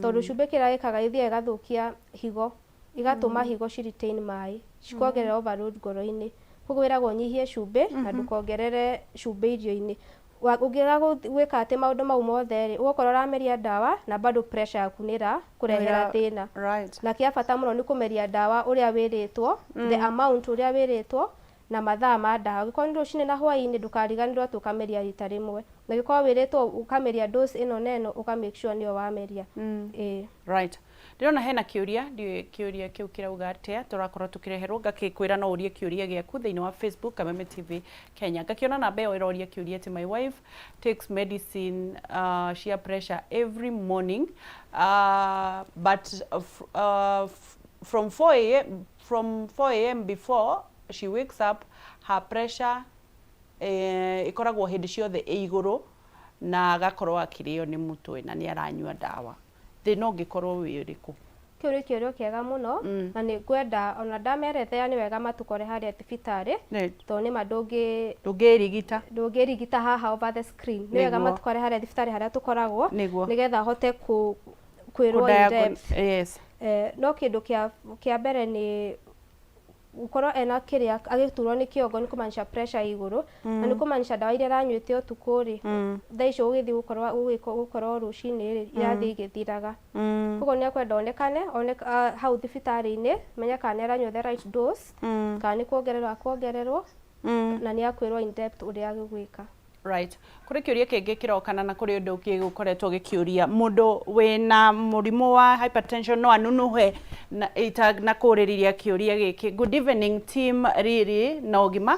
tondũ cumbĩ kĩrĩa ĩkaga, ĩthiaga ĩgathũkia higo, igatũma higo ci retain maĩ, cikongerera overload ngoro-inĩ. Koguo wĩragwo ũnyihie cumbĩ na ndũkongerere cumbĩ irio-inĩ. Ũngĩaga gwĩka atĩ maũndũ mau mothe rĩ, ũgũkorwo ũrameria ndawa na bado pressure yaku nĩ ĩrakũrehera thĩna. Na kĩa bata mũno nĩ kũmeria ndawa ũrĩa wĩrĩtwo, the amount ũrĩa wĩrĩtwo na mathaa ma ndawa. Angĩkorwo nĩ rũcinĩ na hwaĩ-inĩ, ndũkariganĩrwo atĩ ũkameria rita rĩmwe, na angĩkorwo wĩrĩtwo ũkameria dose ĩno na ĩno, ũka make sure nĩyo wameria. Ĩĩ. Right, ndĩrona hena kĩũria, ndiũĩ kĩũria kĩu kĩrauga atĩa. Tũrakorwo tũkĩreherwo, ngakĩkwĩra no ũrie kĩũria gĩaku thĩinĩ wa Facebook Kameme TV Kenya. Ngakĩona namba ĩyo ĩroria kĩũria atĩ, "My wife takes medicine cia pressure every morning, but from 4 a.m., from 4 a.m. before she wakes up, her pressure ĩkoragwo hĩndĩ ciothe ĩ igũrũ na agakorwo akĩrĩo nĩ mũtwe na nĩ aranyua ndawa. Thĩna ũngĩkorwo wĩ ũrĩkũ?" Kĩu nĩ kĩũria kĩega mũno, na nĩ ngwenda ona ndamerethera nĩ wega matũkore harĩa thibitarĩ, tondũ nĩma ndũngĩ ndũngĩrigita. Ndũngĩrigita haha over the screen. Nĩ wega matũkore harĩa thibitarĩ harĩa tũkoragwo, nĩgetha hote kwĩrwo in depth. No kĩndũ kĩa mbere nĩ gũkorwo ena kĩrĩa, agĩturwo nĩ kĩongo, nĩ kũmaanisha pressure ĩ igũrũ, na nĩ kũmaanisha ndawa iria aranyuĩte ũtukũ rĩ, thaa icio gũgĩthiĩ gũkorwo rũcinĩ rĩ, irathiĩ igĩthiraga. Koguo nĩ ekwenda onekane hau thibitarĩ-inĩ, menye kana nĩ aranyua the right dose, kana nĩ kuongererwo akuongererwo, na nĩ akwĩrwo in depth ũrĩa agũgwĩka. Right. Kũrĩ kĩũria kĩngĩ kĩrokana na kũrĩ ũndũ ũngĩ ũkoretwo gĩkĩũria, mũndũ wĩna mũrimũ wa hypertension no anunuhe? Na ita na kũrĩrĩria kĩũria gĩkĩ, "Good evening team Riri na Ũgima.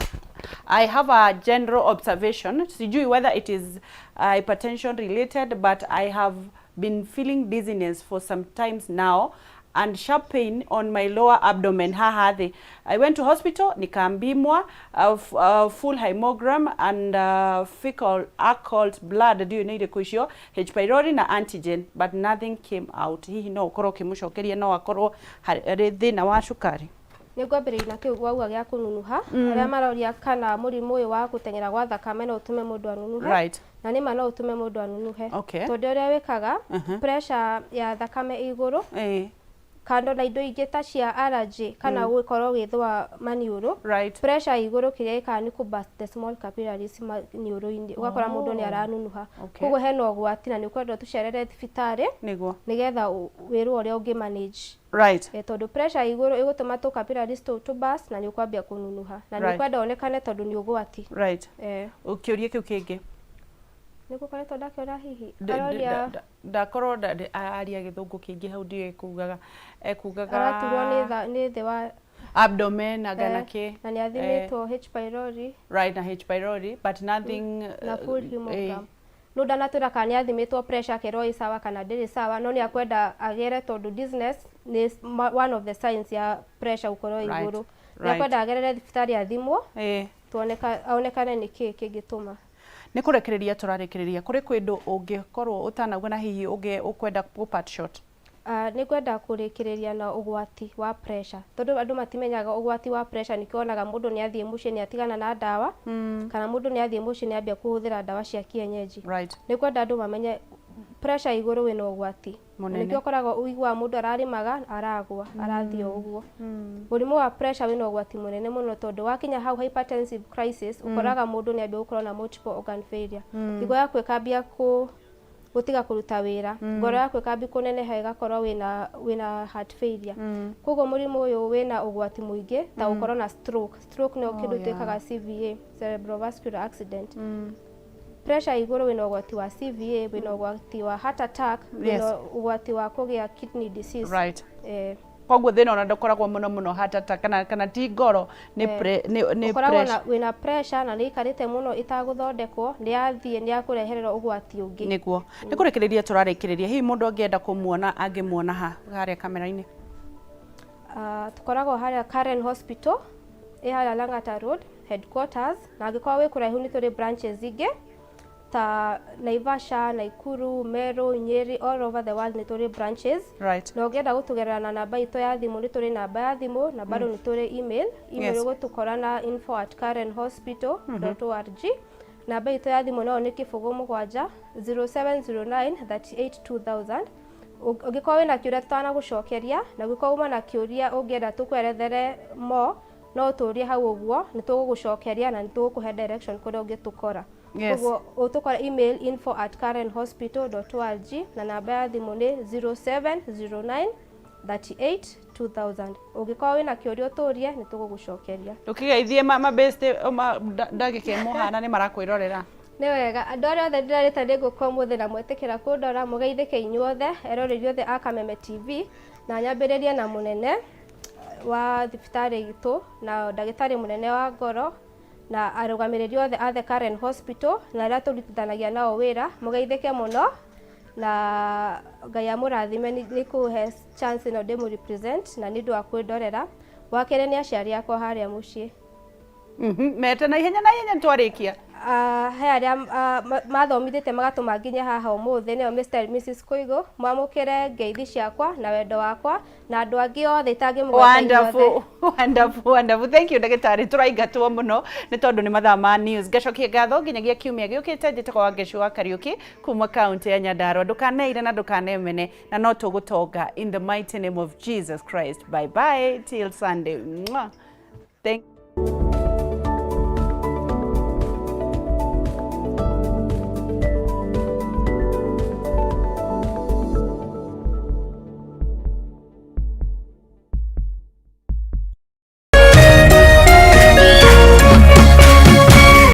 I have a general observation, sijui whether it is hypertension related, but I have been feeling dizziness for some times now and sharp pain on my lower abdomen haha thĩ. I went to hospital, nikaambiwa full hemogram and fecal occult blood, ndiũĩ nĩ irĩkũ icio, H pylori na antigen, but nothing came out." Hihi no ũkorwo ũkĩmũcokeria no akorwo harĩ thĩna wa cukari? Nĩ ngwambĩrĩria na kĩu wauga gĩa kũnunuha. Arĩa maroria kana mũrimũ ũyũ wa gũteng'era gwa thakame no ũtũme mũndũ anunuhe, na nĩma no ũtũme mũndũ anunuhe, tondũ ũrĩa wĩkaga, pressure ya thakame ĩ igũrũ. Kando na indo ingĩ ta cia allergy kana gũkorwo ũgĩthũa maniũrũ, pressure ĩ igũrũ kĩrĩa ĩkaga nĩ kũ burst the small capillaries maniũrũ-inĩ, ũgakora mũndũ nĩ aranunuha. Koguo hena ũgwati na nĩ ũkwenda ũtũcerere thibitarĩ nĩgetha wĩrwo ũrĩa ũngĩ manage. Eh, tondũ pressure ĩ igũrũ ĩgũtũma tũ capillaries tũu tũ burst na nĩ ũkwambia kũnunuha na nĩ ũkwenda onekane tondũ nĩ ũgwati. Eh. Kĩũria kĩu kĩngĩ. Nĩ gũkoretwo ndakĩona hihi aroria Ndakorwo aria gĩthũngũ kĩingĩ hau, ndiũĩ kugaga ekugaga. Araturwo nĩ thĩ wa abdomen anga na kĩ. Na nĩ athimĩtwo H pylori. Right, na H pylori, but nothing. Na full hemogram. No ndanatwĩra kana nĩ athimĩtwo pressure akerwo ĩ sawa kana ndĩrĩ sawa, no nĩ akwenda agere tondũ dizziness nĩ one of the signs ya pressure gũkorwo ĩ igũrũ. Nĩ akwenda agerere thibitarĩ athimwo tuoneka aonekane nĩ kĩĩ kĩngĩtũma. Nĩ kũrekereria tũrarekereria kũrĩ kĩndũ ũngĩkorwo ũtanauga na hihi ũngĩ ũkwenda gũ part short. Nĩ ngwenda kũrĩkĩrĩria na ũgwati wa pressure, tondũ andũ matimenyaga ũgwati wa pressure. Nĩkĩo wonaga mũndũ nĩ athiĩ mũciĩ nĩ atigana na ndawa kana mũndũ nĩ athiĩ mũciĩ nĩ ambia kũhũthĩra ndawa cia kienyeji. Nĩ kwenda andũ mamenye pressure igũrũ wĩna ũgwati. Mũnene. Nĩkĩo ũkoragwo ũiguaga mũndũ ararĩmaga aragwa arathiĩ o ũguo. Mũrimũ wa pressure wĩna ũgwati mũnene mũno, tondũ wakinya hau hypertensive crisis, ũkoraga mũndũ nĩ ambia gũkorwo na multiple organ failure. Higo yaku ĩkambia kũ gũtiga kũruta wĩra, ngoro yaku ĩkambia kũneneha, ĩgakorwo wĩna heart failure. Koguo mũrimũ ũyũ wĩna ũgwati mũingĩ ta gũkorwo na stroke. Stroke nĩyo kĩndũ twĩkaga CVA, cerebrovascular accident. Pressure igũrũ wĩna ũgwati wa CVA, wĩna ũgwati wa heart attack, wĩna ũgwati wa kũgĩa kidney disease. Eh. Koguo thĩna ona ndũkoragwo mũno mũno heart attack kana ti ngoro, nĩ nĩ ũkoragwo pressure. Na wĩna pressure na nĩ ĩikarĩte mũno ĩtagũthondekwo, nĩ yathiĩ nĩ yakũreherera ũgwati ũngĩ. Nĩguo nĩ kũrĩkĩrĩria tũrarĩkĩrĩria, hihi mũndũ angĩenda kũmuona angĩmuona ha harĩa kamera-inĩ? Tũkoragwo harĩa Karen Hospital, ĩ harĩa Lang'ata Road headquarters, na angĩkorwo wĩ kũraihu nĩ tũrĩ branches ingĩ ta Naivasha, Nakuru, Meru, Nyeri, all over the world nĩ tũrĩ branches. Na ũngĩenda gũtũgerera na namba itũ ya thimũ, nĩ tũrĩ namba ya thimũ na bado nĩ tũrĩ email. Email ũgũtũkora na info@karenhospital.org. Namba itũ ya thimũ nayo nĩ 07 0709 38 2000. Ũngĩkorwo wĩna kĩũria tũtanagũcokeria, na ũngĩkorwo uma na kĩũria ũngĩenda tũkwerethere more, no ũtũrie hau ũguo, nĩ tũgũgũcokeria na nĩ tũgũkũhe direction kũrĩa ũngĩtũkora. Koguo ũtũkora email info@karenhospital.org na namba ya thimũ nĩ 0709 38 2000. Ũngĩkorwo wĩna kĩũria ũtũrie, nĩ tũgũgũcokeria. Ndũkĩgeithie mabeste ndagĩka ĩmwe hana nĩ marakwĩrorera. Nĩ wega, andũ arĩa othe ndĩrarĩta nĩ ngũka ũmũthĩ na mwetĩkĩra kũndora, mũgeithĩke inyuothe eroreri othe a Kameme TV, na nyambĩrĩrie na mũnene wa thibitarĩ itũ na ndagĩtarĩ mũnene wa ngoro na arũgamĩrĩri othe a The Karen Hospital na arĩa tũrutithanagia nao wĩra, mũgeithĩke mũno na Ngai amũrathime nĩ kũhe chance ĩno ndĩmũ represent na nĩ ũndũ wa kwĩndorera. Wa kerĩ nĩ aciari akwa harĩa mũciĩ. Mete na ihenya na ihenya nĩtwarĩkia. He arĩa mathomithĩte magatũma nginye haha ũmũthĩ, nĩo Mr and Mrs Kũigũ, mwamũkĩre ngeithi ciakwa na wendo wakwa na andũ angĩ othe itangĩmũgweta inyuothe. Wonderful, wonderful, wonderful. Thank you ndagĩtarĩ, tũraingatwo mũno nĩ tondũ nĩ mathaa ma news. Ngacokia ngatho nginyagia kiumia gĩũkĩte. Njĩtagwo Wangeci wa Kariũki kuma kaunti ya Nyandarua. Ndũkaneire na ndũkanemene na no tũgũtonga in the mighty name of Jesus Christ. Bye bye till Sunday. Mwah. Thank